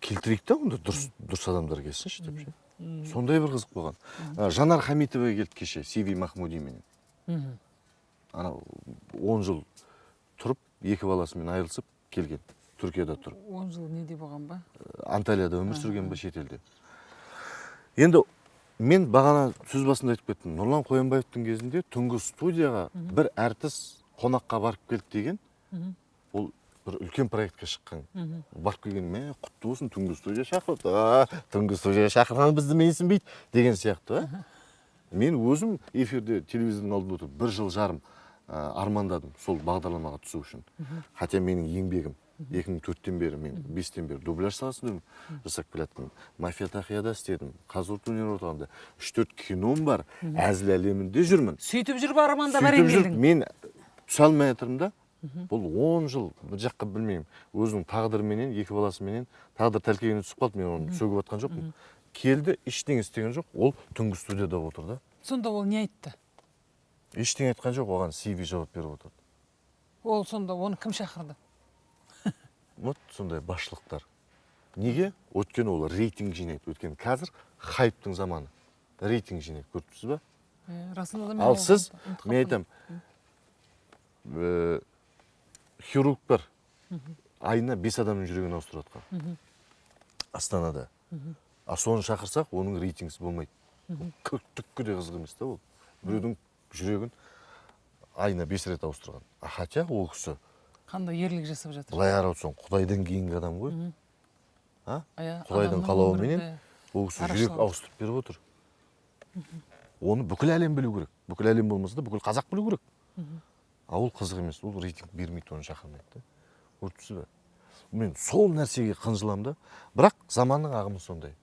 келтірейік та, онда дұрыс адамдар келсінші деп ше. Сондай бір қызық болған. Жанар Хамитова келді кеше, Сиви Махмудименен. Ана 10 жыл тұрып, екі баласымен айырылысып келген, Түркияда тұрып. 10 жыл неде болған ба? Анталияда өмір сүрген ба, шетелде. Енді мен бағана сөз басында айтып кеттім, Нұрлан Қоянбаевтың кезінде түнгі студияға бір әртіс қонаққа барып келді деген. Ол бір үлкен проектке шыққан. Барып келген, мә, құтты болсын, түнгі студия шақырды, а түнгі студия шақырған бізді менсінбейді деген сияқты. А мен өзім эфирде, телевизордың алдында отырып, бір жыл жарым армандадым сол бағдарламаға түсу үшін. Хотя менің еңбегім 2004-тен бері, мен 5-тен бері дубляж саласында жасап келе жатырмын, «Мафия Тақияда» істедім, «Қазығұрт өнер орталығында», үш төрт кином бар, әзіл әлемінде жүрмін. Сөйтіп жүріп, армандап Сөйтіп әрең жүріп келдің. Мен түсе алмай жатырмын да. Бұл 10 жыл бір жаққа, білмеймін, өзінің тағдырыменен, екі баласыменен тағдыр тәлкегіне түсіп қалды. Мен оны сөгіп жатқан жоқпын. Келді, ештеңе істеген жоқ, ол түнгі студияда отыр да. Сонда ол не айтты? Ештеңе айтқан жоқ, оған CV жауап беріп отырды. Ол сонда оны кім шақырды? Вот сондай басшылықтар. Неге? Өйткені ол рейтинг жинайды. Өйткені қазір хайптың заманы, рейтинг жинайды, көріп тұрсыз ба? Е, расында да мен Ал оған сіз, ұмытып мен қалыппын. айтамын, хирург бар, айына бес адамның жүрегін ауыстырып жатқан Астанада. А соны шақырсақ, оның рейтингісі болмайды. Ол түкке де қызық емес та. Ол біреудің жүрегін айына бес рет ауыстырған. А хотя ол кісі Қандай ерлік жасап жатыр. былай қарап отырсаң, құдайдан кейінгі адам ғой, а? Иә, Құдайдың адамның қалауыменен өмірінде ол кісі жүрек арашалады. ауыстырып беріп отыр. Оны бүкіл әлем білу керек, бүкіл әлем болмаса да, бүкіл қазақ білу керек. А ол қызық емес, ол рейтинг бермейді, оны шақырмайды да. Көріп тұрсыз ба, мен сол нәрсеге қынжыламын да. Бірақ заманның ағымы сондай,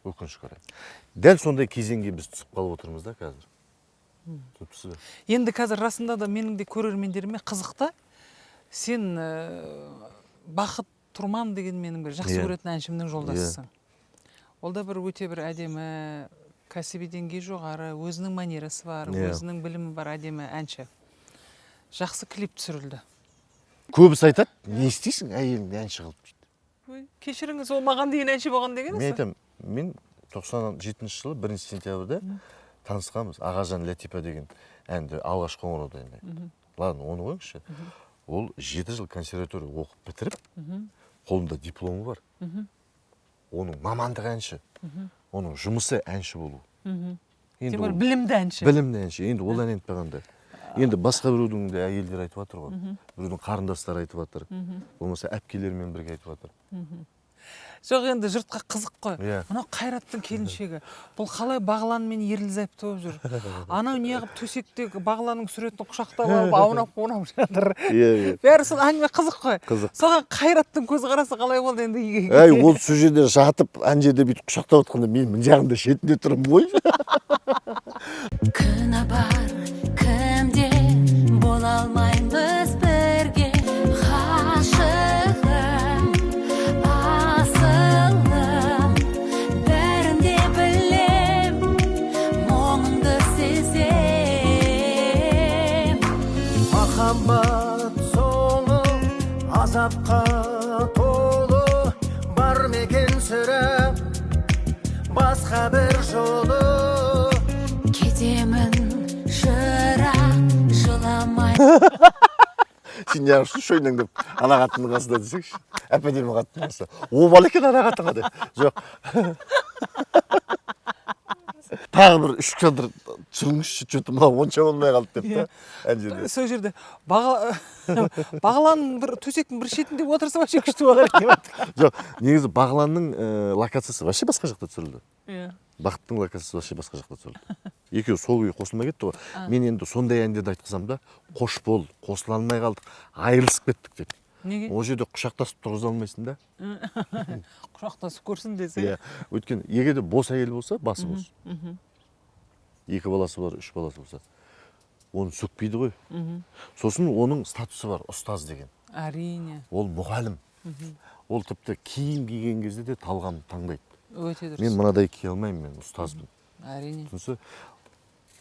өкінішке орай. Дәл сондай кезеңге біз түсіп қалып отырмыз да қазір, түсініп тұрсыз ба? Енді қазір расында да менің де көрермендеріме қызық та. Сен Бақыт Тұрман деген менің бір жақсы көретін әншімнің жолдасысың. Ол да бір өте бір әдемі, кәсіби деңгейі жоғары, өзінің манерасы бар, өзінің білімі бар әдемі әнші. Жақсы клип түсірілді. Көбісі айтады: «Не істейсің әйеліңді әнші қылып?» – дейді. Ой, кешіріңіз, ол маған дейін әнші болған деген. Мен айтамын, мен 97-жылы 1 сентябрьде танысқанбыз. «Ағажан Ләтипа» деген әнді алғаш қоңырауда енді. Ладно, оны қойыңызшы. Ол 7 жыл консерватория оқып бітіріп, қолында дипломы бар. Оның мамандығы әнші, оның жұмысы әнші болу. Енді Тем более ол білімді әнші. Білімді әнші. Енді ол ән айтпағанда, енді басқа біреудің де әйелдері айтып жатыр ғой, біреудің қарындастары айтып жатыр, болмаса әпкелерімен бірге айтып жатыр. Жоқ, енді жұртқа қызық қой. Мынау Қайраттың келіншегі, бұл қалай Бағлан мен ерлі зайыпты болып жүр? Анау неғып төсекте Бағланның суретін құшақтап алып, аунап қунап жатыр? иә иә Бәрі сол әңгіме қызық қой. Қызық. Соған Қайраттың көзқарасы қалай болды енді? Әй, ол сол жерде жатып, ана жерде бүйтіп құшақтап жатқанда, мен мына жағында, шетінде тұрмын ғой. Күнә бар кімде, бола алмаймыз бірге. Ғашығым, асылым, бәрін де білем, мұңыңды сезем. Махаббат соңы азапқа толы, бар ма екен сірә басқа бір жолы? Кетемін жырақ, жыламай. Сен неғып шойнаңдап ана қатынның қасында десеңші, әп әдемі қатынның қасында. Обал екен ана қатынға деп. Жоқ, тағы бір үш кадр түсіріңізші, че то мынау онша болмай қалды деп та ана жерде. Сол жерде Бағлан бір төсектің бір шетінде отырса, вообще күшті болар екен. Жоқ, негізі Бағланның локациясы вообще басқа жақта түсірілді. Бақыттың локациясы вообще басқа жақта түсірілді. Екеуі сол күйі қосылмай кетті ғой. Мен енді сондай әндерді айтқызамын да: «Қош бол, қосыла алмай қалдық, айырылысып кеттік», – деп. Неге? Ол жерде құшақтасып тұрғыза алмайсың да. Құшақтасып көрсін десе. Иә, өйткені егер де бос әйел болса, басы бос, екі баласы бар, үш баласы болса, оны сөкпейді ғой. Сосын оның статусы бар, ұстаз деген. Ол мұғалім. Ол тіпті киім киген кезде де талғам таңдайды. Өте дұрыс. Мен мынадай кие алмаймын, мен ұстазбын. Түсінсе,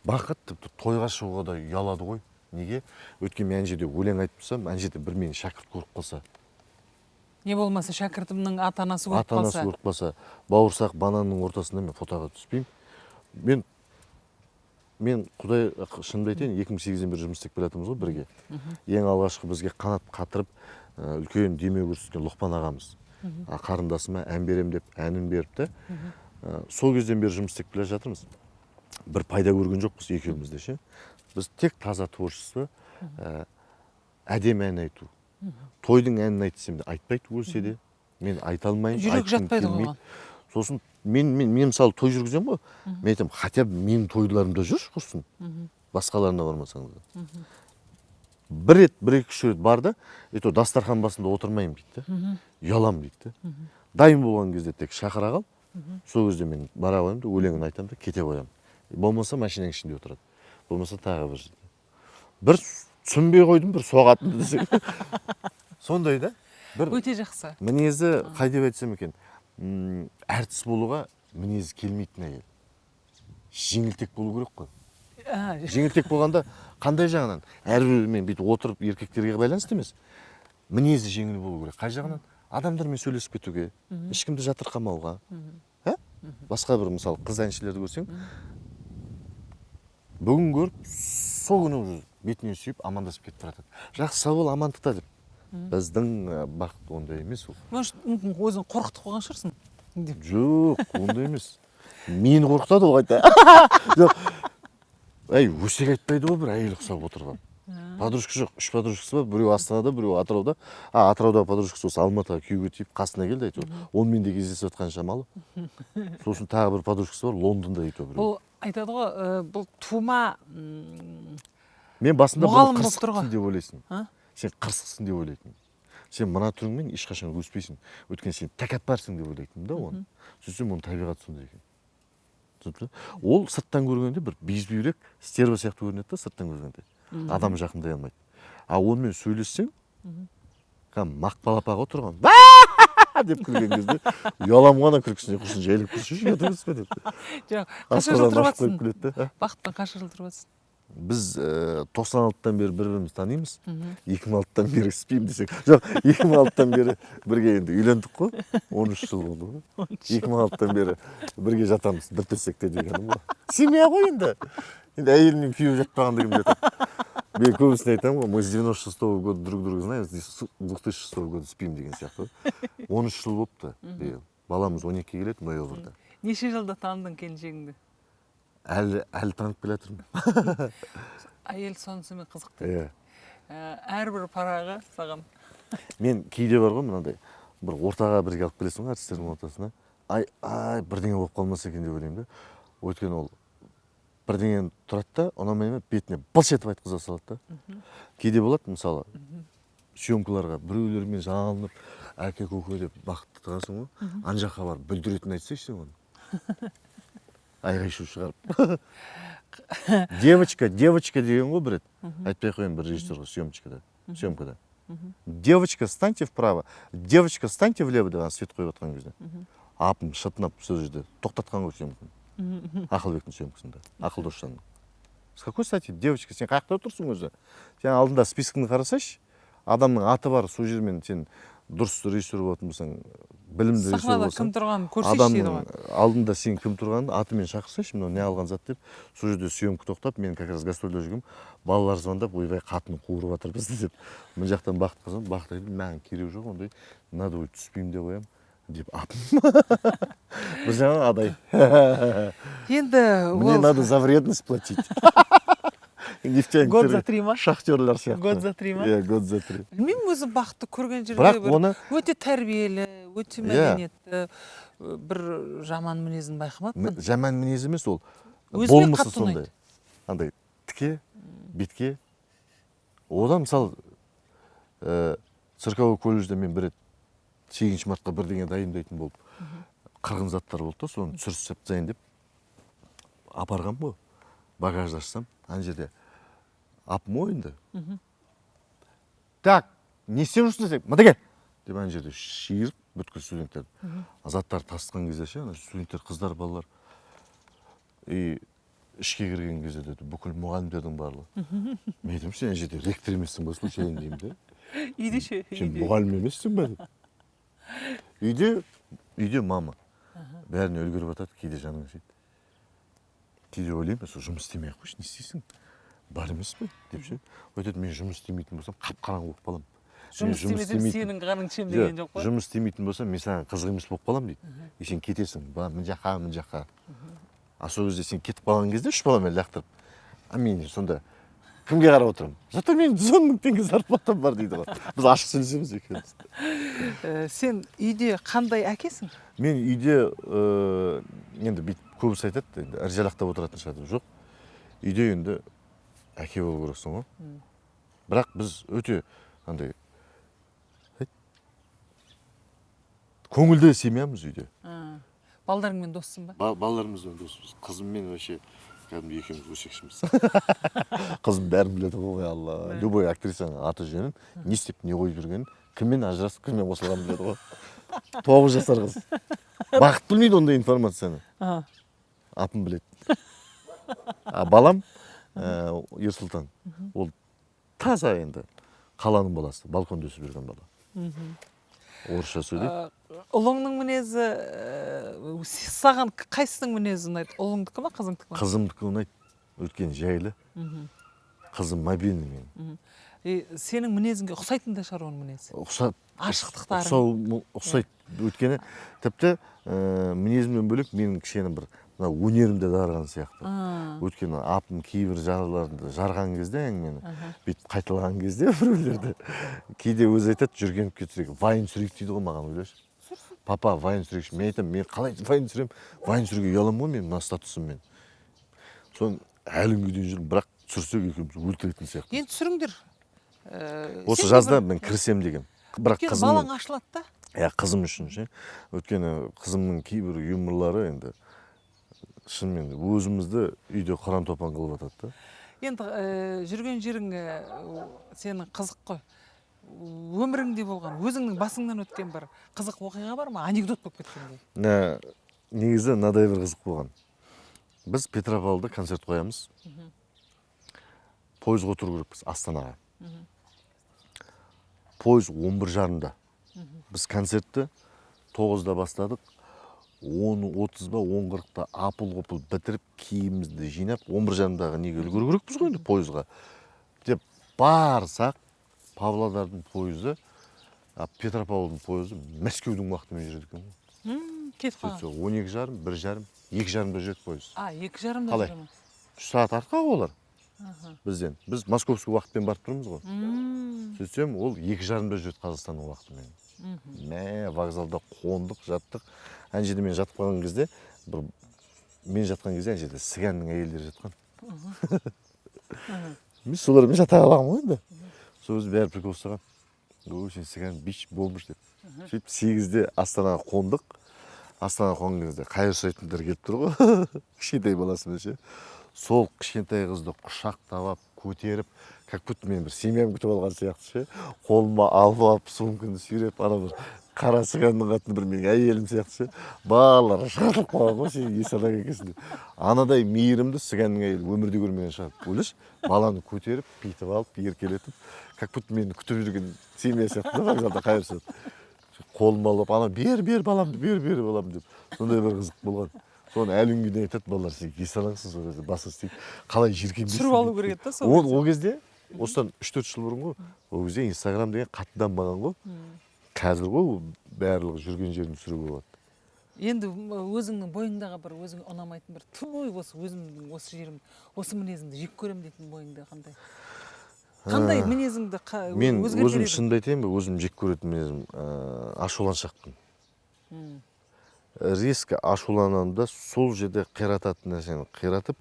Бақыт тіпті тойға шығуға да ұялады ғой. Неге? Өйткені мен ана жерде өлең айтып тұрсам, ана жерде бір мені шәкірт көріп қалса, Не болмаса шәкіртімнің ата анасы көріп ата анасы қалса. көріп қалса, бауырсақ, бананның ортасында мен фотоға түспеймін. Мен, құдай, шынымды айтайын, 2008-ден бері жұмыс істеп келе жатырмыз ғой бірге. Ең алғашқы бізге қанат қатырып, үлкен демеу көрсеткен Лұқпан ағамыз. А, қарындасыма ән берем деп әнін беріпті. Сол кезден бері жұмыс істеп келе жатырмыз. Бір пайда көрген жоқпыз екеуміз де ше. Біз тек таза творчество, әдемі ән айту. Тойдың әнін айт десем де айтпайды, өлсе де. Мен айта алмаймын. Жүрек Айтқым жатпайды ғой келмейді. оған. Сосын мен мысалы той жүргіземін ғой, мен айтамын: «Хотя бы менің тойларымда жүрші, құрсын, басқаларына бармасаң да». Бір рет, бір екі үш рет барды, и то дастархан басында отырмаймын дейді да, ұяламын дейді да. Дайын болған кезде тек шақыра қал, сол кезде мен бара қоямын да, өлеңін айтамын да, кете қоямын. Болмаса машинаның ішінде отырады, болмаса тағы бір жерде. Бір түсінбей қойдым, бір соғатын десең, сондай да бір. Өте жақсы. Мінезі қай деп айтсам екен, әртіс болуға мінезі келмейтін әйел. Жеңілтек болу керек қой. Жеңілтек болғанда қандай жағынан? Әрбірмен бүйтіп отырып еркектерге байланысты емес, мінезі жеңіл болу керек. Қай жағынан? Адамдармен сөйлесіп кетуге, ешкімді жатырқамауға. Ә? Басқа бір, мысалы, қыз әншілерді көрсең, бүгін көріп, сол күні уже бетінен сүйіп, амандасып кетіп бара жатады: «Жақсы, сау бол, амандықта», — деп. Біздің Бақыт ондай емес ол. Может, мүмкін, өзің қорқытып қойған шығарсың деп. Жоқ, ондай емес, мені қорқытады ол қайта. Жоқ, әй, өсек айтпайды ғой бір әйел ұқсап отырып алып. Подружка жоқ, үш подружкасы бар: біреуі Астанада, біреуі Атырауда. А Атыраудағы подружкасы осы Алматыға күйеуге тиіп, қасына келді әйтеуір, онымен де кездесіп жатқан шамалы. Сосын тағы бір подружкасы бар Лондонда әйтеуір біреу. Бұл айтады ғой, бұл тума Мен басында бұны мұғалім болып тұр ғой. қырсықсың деп ойлайсың. А? Сен қырсықсың деп ойлайтын, сен мына түріңмен ешқашан өспейсің, өйткені сен тәкаппарсың деп ойлайтынмын да оны. Сөйтсем, оның табиғаты сондай екен, түсіндің бе? Ол сырттан көргенде бір безбүйрек стерва сияқты көрінеді да, сырттан көргенде адам жақындай алмайды. А онымен сөйлессең, кәдімгі мақпал апа ғой тұрған деп күлген кезде ұяламын ғой ана күлкісіне. Құрсын, жайлап күлсейші, ұят емес пе деп. Жоқ, қанша жыл Асқазанын тұрып ашып қойып жатсың? күледі да, а? Бақытпен қанша жыл тұрып жатсың? Біз 96-дан бері бір бірімізді танимыз. 2006-тан бері іспеймін десек, жоқ, 2006-тан бері бірге. Енді үйлендік қой, 13 жыл болды ғой. 2006-тан бері бірге жатамыз бір төсекте дегенім ғой. Семья ғой енді. Енді әйел мен күйеуі жатпағанда кім жатады? Мен көбісіне айтамын ғой: «Мы с 96-го года друг друга знаем, с 2006 года спим», — деген сияқты ғой. 13 жыл болыпты биыл. Баламыз 12-ге келеді ноябрьда. Неше жылда таныдың келіншегіңді? Әлі танып келе жатырмын. Әйел сонысымен қызықты. Иә. Әрбір парағы саған. Мен кейде бар ғой, мынандай бір ортаға бірге алып келесің ғой, әртістердің ортасына, ай ай, бірдеңе болып қалмаса екен деп ойлаймын да. Өйткені ол бірдеңені тұрады да, ұнамай ма, бетіне былш етіп айтқыза салады да. Кейде болады, мысалы, съемкаларға біреулермен жалынып, әке көке деп Бақытты тығасың ғой, ана жаққа барып бүлдіретін айтсайшы сен оны, айғай шу шығарып. «Девочка, девочка» деген ғой бір рет, айтпай ақ қояйын, бір режиссерға съемкада: «Девочка, встаньте вправо, девочка, встаньте влево», — деп ана свет қойып жатқан кезде апым шытынап сол жерде тоқтатқан ғой съемканы. Ақылбектің съемкасында, Ақыл Досжанның. «С какой стати девочка? Сен қай жақта отырсың өзі? Сен алдында спискіңді қарасайшы, адамның аты бар сол жермен. Сен дұрыс режиссер болатын болсаң, білімді режиссер Сахнада болсаң, кім тұрғанын көрсейші», — дейді адамның ғой. алдында сен кім тұрғанын атымен шақырсайшы, мынау не алған зат», — деп. Сол жерде съемка тоқтап, мен как раз гастрольде жүргенмін. Балалар звондап: «Ойбай, қатын қуырып жатыр бізді», — деп. Мына жақтан Бақытқа звондап, Бақыт айтады: «Маған керегі жоқ ондай, на двое түспеймін де қоямын», — деп. Апым бір жағынан адай. Енді Мне ол надо за вредность платить. Нефтяниктер, Год за три ма? шахтерлар сияқты. Год за три ма? Иә, год за три. Білмеймін, өзі Бақытты көрген жерде Бірақ бір оны өте тәрбиелі, өте мәдениетті, бір жаман мінезін байқамаппын. Жаман мінез емес ол. Өзіме Болмысы қатты сондай. Ұнайды. Андай тіке бетке. Одан, мысалы, цирковой колледжде мен бір рет 8 мартқа бірдеңе дайындайтын болып, қырғын заттар болды да, соны түсірісіп тастайын деп апарғанмын ғой. Багажды ашсам, ана жерде апым ғой енді. «Так, не істеп жүрсің?» — десек, «Мында кел», — деп ана жерде шиырып бүткіл студенттерді. Заттарды тасыған кезде ше, ана студенттер, қыздар, балалар, и ішке кірген кезде де бүкіл мұғалімдердің барлығы. Мен айтамын: «Сен ана жерде ректор емессің ба случайно?» — деймін да. Үйде ше? «Сен Үйде. мұғалім емессің ба?» — деп. Үйде мама бәріне үлгеріп жатады. Кейде жаның ашиды, кейде ойлаймын: «Сол жұмыс істемей ақ қойшы, не істейсің, бар емес пе?» — деп ше. Ол айтады: «Мен жұмыс істемейтін болсам, қап қараңғы болып қаламын. Мен Жұмыс істемесем, сенің қаның ішемін деген жоқ па? Жұмыс істемейтін болсам, мен саған қызық емес болып қаламын», — дейді. «И сен кетесің ба мына жаққа, мына жаққа. А сол кезде сен кетіп қалған кезде үш баламен лақтырып, а мен сонда Кімге қарап отырамын? Зато менің 110 000 теңге зарплатам бар дейді ғой. Біз ашық сөйлесеміз екеуміз. Сен үйде қандай әкесің? Мен үйде енді бүйтіп көбісі айтады, енді іржалақтап отыратын шығар деп. Жоқ, үйде енді әке болу керексің ғой. Бірақ біз өте андай көңілді семьямыз үйде. Балдарыңмен доссың ба? Балаларымызбен доспыз. Қызыммен вообще кәдімгі екеуміз өсекшіміз. Қызым бәрін біледі ғой, ой Алла. Любой актрисаның аты жөнін, не істеп, не қойып жүргенін, кіммен ажырасып, кіммен қосылғанын біледі ғой. 9 жасар қыз. Бақыт білмейді ондай информацияны. Апам біледі. А балам Ерсұлтан, ол таза енді қаланың баласы, балконда өсіп жүрген бала, орысша сөйлейді. Ұлыңның мінезі саған қайсысының мінезі ұнайды, ұлыңдікі ма, қызыңдікі ма? Қызымдікі ұнайды, өйткені жайлы. Қызым мобильный менің. И сенің мінезіңге ұқсайтын да шығар оның мінезі. Ұқсап. Ашықтықтарың. Ұқсайды, өйткені тіпті мінезімнен бөлек менің кішкене бір мына өнерім де дарыған сияқты. Өйткені апам кейбір жарларды жарған кезде, әңгімені бүйтіп қайталаған кезде, біреулерді кейде өзі айтады: «Жүргеновке түсірейік, вайн түсірейік», — дейді ғой маған. Ойлашы, «Папа, вайн түсірейікші». Мен айтамын: «Мен қалай вайн түсіремін? Вайн түсіруге ұяламын ғой мен мына статусыммен». Соны әлі күнге дейін жүрмін. Бірақ түсірсек, екеуміз өлтіретін сияқты. Енді түсіріңдер. Осы Сен де жазда мен кірісемін деген, бірақ өйткені қызым балаң ашылады да. Иә, қызым үшін ше. Өйткені қызымның кейбір юморлары енді шынымен өзімізді үйде құран топан қылып жатады да. Енді жүрген жерің сенің қызық қой. Өміріңде болған, өзіңнің басыңнан өткен бір қызық оқиға бар ма, анекдот болып кеткендей? Негізі мынадай бір қызық болған. Біз Петропавлда концерт қоямыз, пойызға отыру керекпіз Астанаға. Пойыз 11:30-да. Біз концертті 9-да бастадық. 10:30 ба, 10:40-та апыл ғұпыл бітіріп, киімімізді жинап, 11:30-дағы неге үлгеру керекпіз ғой енді, пойызға деп барсақ, Павлодардың пойызы, а Петропавлдың пойызы Мәскеудің уақытымен жүреді екен ғой. Кетіп қалған. Сөйтсе, 12:30, 1:30, 2:30-да жүреді пойыз. А, 2:30-да Қалай? жүре ма? 3 сағат артқа ғой олар бізден. Біз московский уақытпен барып тұрмыз ғой. Сөйтсем, ол 2:30-да жүреді Қазақстанның уақытымен. Мә, вокзалда қондық, жаттық. Ана жерде мен жатып қалған кезде, бір мен жатқан кезде ана жерде цыганның әйелдері жатқан. Мен солармен жата қалғанмын ғой енді. Сол кезде бәрі прикол ұстаған: «Ой, сен цыган, бич, бомж», — деп. Сөйтіп 8-де Астанаға қондық. Астанаға қонған кезде қайыр сұрайтындар келіп тұр ғой кішкентай баласымен ше. Сол кішкентай қызды құшақтап алып, көтеріп, как будто мен бір семьям күтіп алған сияқты ше, қолыма алып алып, сумканы сүйреп, ана бір қара цыганның қатыны бір менің әйелім сияқты ше. Балалар шатылып қалған ғой: «Сен есалаң екенсің», — деп. Анадай мейірімді цыганның әйелі өмірде көрмеген шығар. Ойлашы, баланы көтеріп, бүйтіп алып, еркелетіп, как будто мені күтіп жүрген семья сияқты да. Вокзалда қайыр сұрап, қолыма алып, ана: «Бер, бер баламды, бер, бер балам», — деп. Сондай бір қызық болған. Соны әлі күнге дейін айтады балалар: «Сен есалаңсың сол кезде, басың істейді, қалай жиіркенбейсің?» — Түсіріп алу дейді. керек еді да сол Ол кезде. Ол кезде, осыдан 3-4 жыл бұрын ғой. Ол кезде Инстаграм деген қатты дамымаған ғой. Қазір ғой ол, барлығы жүрген жерін түсіруге болады. Енді өзіңнің бойыңдағы бір өзіңе ұнамайтын бір туй, осы өзімнің осы жерім, осы мінезімді жек көремін дейтін бойыңда қандай мінезіңді Мен өзгертер өзім едің? шынымды айтайын ба, өзім жек көретін мінезім ашуланшақпын. Резко ашуланамын да, сол жерде қирататын нәрсені қиратып,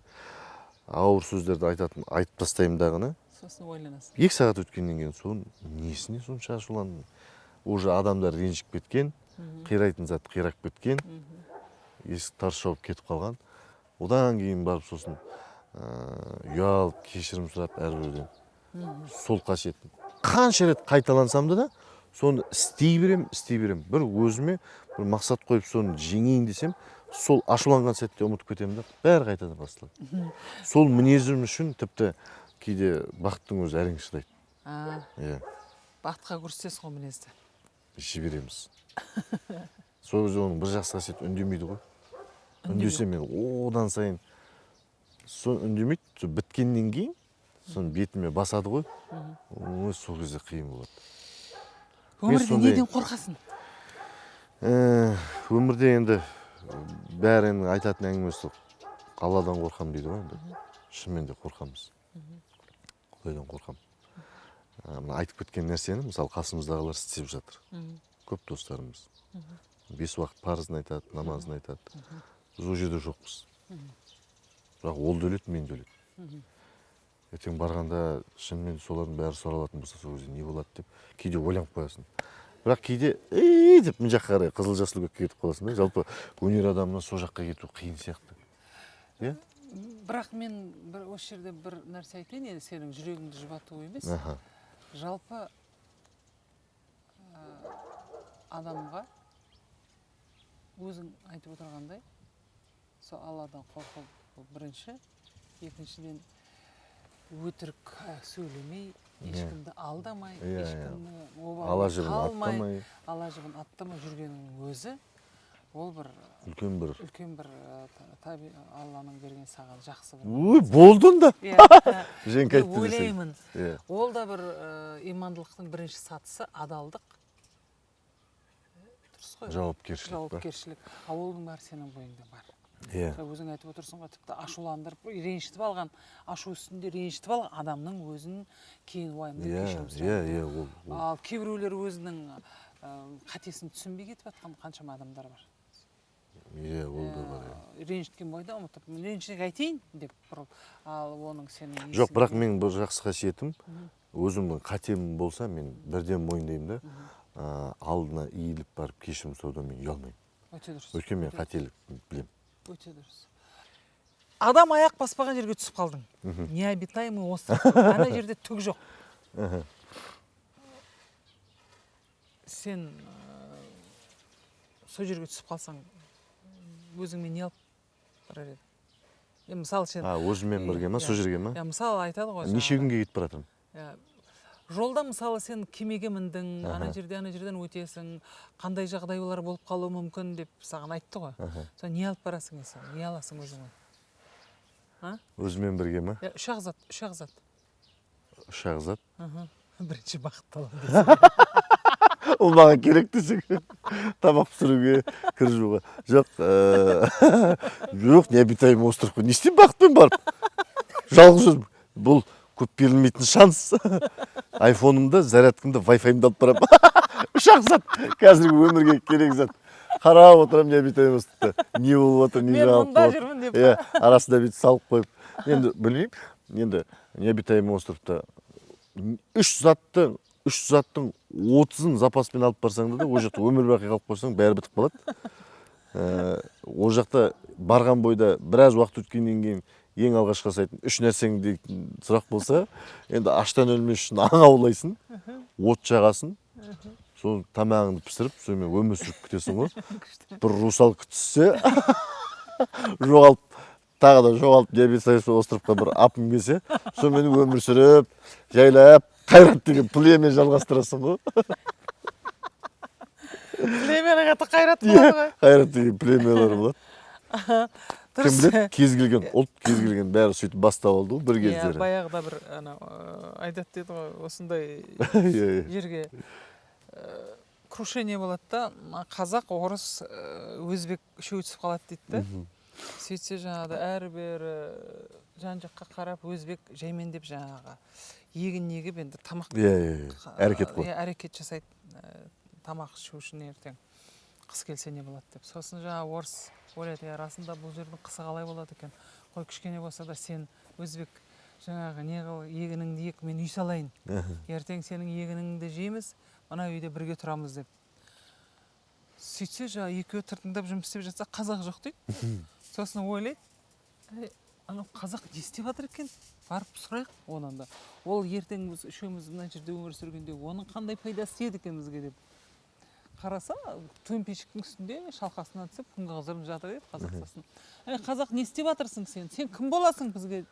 ауыр сөздерді айтатын айтып тастаймын дағыны. Сосын ойланасың. 2 сағат өткеннен кейін: «Соның несіне сонша ашуландым?» Уже адамдар ренжіп кеткен, қирайтын зат қирап кеткен, есік тарс жауып кетіп қалған. Одан кейін барып сосын ұялып, кешірім сұрап әрбіреуден. Сол қасиет қанша рет қайталансам да, соны істей беремін, істей беремін. Бір өзіме бір мақсат қойып, соны жеңейін десем, сол ашуланған сәтте ұмытып кетемін да, бәрі қайтадан басталады. Сол мінезім үшін тіпті кейде Бақыттың өзі әрең шыдайды. А, иә. Бақытқа көрсетесің ғой мінезді. Жібереміз. Сол кезде оның бір жақсы қасиеті — үндемейді ғой. Үндесе, мен одан сайын. Сол үндемейді. Сол біткеннен кейін соны бетіме басады ғой. Ой, сол кезде қиын болады. Мен Өмірде неден қорқасың? Өмірде енді бәрінің айтатын әңгімесі «Алладан қорқамын» дейді ғой. Енді шынымен де қорқамыз. Құдайдан қорқамын. Мына айтып кеткен нәрсені, мысалы, қасымыздағылар істеп жатыр. Көп достарымыз. Бес уақыт парызын айтады, намазын айтады. Біз ол жерде жоқпыз. Бірақ ол да өледі, мен де өледі. Ертең барғанда шынымен солардың бәрі сұралатын болса, сол кезде не болады деп кейде ойланып қоясың. Бірақ кейде ей деп мына жаққа қарай, қызыл жасыл көкке кетіп қаласың да. Жалпы өнер адамына сол жаққа кету қиын сияқты, иә. Бірақ мен бір осы жерде бір нәрсе айтайын, енді сенің жүрегіңді жұбату емес. Жалпы адамға, өзің айтып отырғандай, сол Алладан қорқу, бұл бірінші, екіншіден, өтірік сөйлемей, ешкімді алдамай, Иә, иә. ешкімні ала обалына жібін қалмай, аттамай. Ала жібін аттамай жүргеннің өзі ол бір үлкен бір үлкен бір Алланың берген саған жақсы бір Ой, болды онда. Иә. Женька айтты десең. Ойлаймын, ол да бір имандылықтың бірінші сатысы, адалдық, дұрыс қой? Жауапкершілік па? Жауапкершілік. А оның бәрі сенің бойыңда бар. Иә. Жаңа өзің айтып отырсың ғой, тіпті ашуландырып, ренжітіп алған, ашу үстінде ренжітіп алған адамның өзін кейін уайымдап, кешірім сұрайды. Иә, ол Ал кейбіреулер өзінің қатесін түсінбей кетіп жатқан қаншама адамдар бар. Иә, ол да бар, иә. Ренжіткен бойда ұмытып, ренжітіп айтайын деп бұрылып, ал оның сенің Жоқ, бірақ есіңде- менің бір жақсы қасиетім, өзімнің қатем болса, мен бірден мойындаймын да, алдына иіліп барып кешірім сұраудан мен ұялмаймын. Өте дұрыс. Өйткені мен Өте дұрыс. қателік білемін. Өте дұрыс. Адам аяқ баспаған жерге түсіп қалдың, необитаемый остров, ана жерде түк жоқ. Сен сол жерге түсіп қалсаң, өзіңмен не алып барар едің? Мысалы, сен А, өзіммен бірге ма, Иә. сол жерге ма? Иә, мысалы, айтады ғой Неше жаңағы. күнге кетіп бара жатырмын? Иә. Жолда, мысалы, сен кемеге міндің, ана жерде, ана жерден өтесің, қандай жағдайлар болып қалуы мүмкін деп саған айтты ғой. Сен не алып барасың сен не аласың өзіңе, а? Өзіммен бірге ма? Иә, үш ақ зат, үш ақ зат. Үш ақ зат. Бірінші бақытты аламын десең. Ол маған керек десең, тамақ пісіруге, кір жууға. Жоқ, жоқ, необитаемый остров қой, не істеймін бақытпен барып жалғыз өзім? Бұл көп берілмейтін шанс. Айфонымды, зарядкамды, вайфайымды алып барамын. Үш ақ зат, қазіргі өмірге керек зат. Қарап отырамын необитаемый островта не болып жатыр, не Мен жаңалық мұнда болып жатыр. жүрмін деп. Иә, арасында бүйтіп салып қойып. Енді білмеймін, енді необитаемый островта үш заттың 30-ын запаспен алып барсаң да, ол жақта өмір бақи қалып қойсаң, бәрі бітіп қалады. Ол жақта барған бойда біраз уақыт өткеннен кейін ең алғашқы жасайтын үш нәрсең дейтін сұрақ болса, енді аштан өлмес үшін аң аулайсың, от жағасың, сол тамағыңды пісіріп, сонымен өмір сүріп кетесің ғой. Бір русалка түссе, жоғалып, тағы да жоғалып, необитаемый островқа бір апым келсе, сонымен өмір сүріп, жайлап Қайрат деген племя жалғастырасың ғой. Племяның аты Қайрат болады ғой. Қайрат деген племялар болады. Кім біледі, кез келген ұлт, кез келген бәрі сөйтіп бастап алды ғой бір кездері. Баяғыда бір анау айтады деді ғой, осындай иә иә жерге крушение болады да, қазақ, орыс, өзбек үшеуі түсіп қалады дейді да. Сөйтсе, жаңағыдай әрі бері жан жаққа қарап, өзбек жаймендеп жаңағы егін егіп, енді тамақ иә иә иә әрекет қылады. Иә, әрекет жасайды, тамақ ішу үшін, ертең қыс келсе не болады деп. Сосын жаңағы орыс ойлайды: иә, расында бұл жердің қысы қалай болады екен? Қой, кішкене болса да сен, өзбек, жаңағы не қыл, егініңді ек, мен үй салайын, ертең сенің егініңді жейміз, мына үйде бірге тұрамыз деп. Сөйтсе, жаңағы екеуі тыртыңдап жұмыс істеп жатса, қазақ жоқ дейді. Сосын ойлайды: әй, анау қазақ не істеп жатыр екен, барып сұрайық онан да, ол ертең біз үшеуміз мына жерде өмір сүргенде оның қандай пайдасы тиеді екен бізге деп. Қараса, төмпешіктің үстінде шалқасынан түсіп, күнге қыздырынып жатыр еді қазақ. Сосын: әй, қазақ, не істеп жатырсың сен? Сен кім боласың бізге?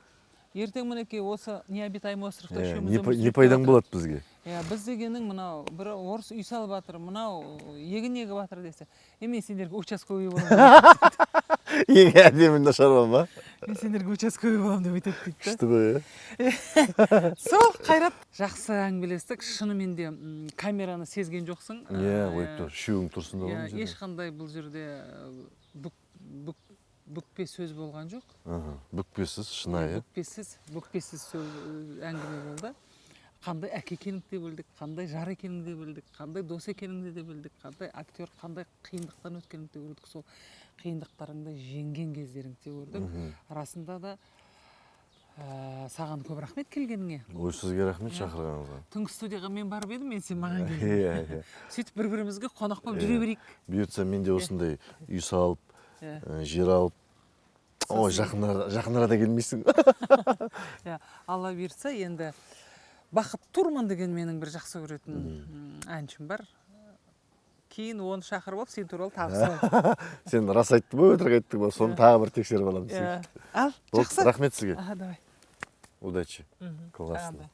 Ертең, мінекей, осы необитаемый островта үшеуміз өмір Не сүріп пайдаң келе болады бізге? Иә, біз дегенің мынау бір орыс үй салып жатыр, мынау егін егіп жатыр десе, е, мен сендерге участковый боламын. Ең әдемі шаруа ма? Мен сендерге участковый боламын деп айтады дейді да. Күшті ғой, иә. Сол, Қайрат, жақсы әңгімелестік шынымен де. Камераны сезген жоқсың. Иә, қойып тұр, үшеуің тұрсын да ғой мына жерде. Ешқандай бұл жерде бүк бүк Бүкпе сөз болған жоқ. Бүкпесіз, шынайы. Бүкпесіз сөз, әңгіме болды. Қандай әке екеніңді де білдік, қандай жар екеніңді де білдік, қандай дос екеніңді де білдік, қандай актер, қандай қиындықтан өткеніңді де көрдік, сол қиындықтарыңды жеңген кездеріңді де көрдік. Расында да, саған көп рахмет келгеніңе. Ой, сізге рахмет шақырғаныңызға. Түнгі студияға мен барып едім, мен сен маған келдің. иә иә Сөйтіп бір бірімізге қонақ болып жүре берейік. Бұйыртса, мен де осындай үй салып, жер алып, ой, жақын арада келмейсің. Иә, Алла бұйыртса. Енді Бақыт Турман деген менің бір жақсы көретін әншім бар. Кейін оны шақырып алып, сен туралы тағы сұраймын. Сен рас айттың ба, өтірік айттың ба, соны тағы бір тексеріп аламын. Иә. Ал Болды, жақсы. рахмет сізге. Аха, давай. Удачи. Классно. Саған да.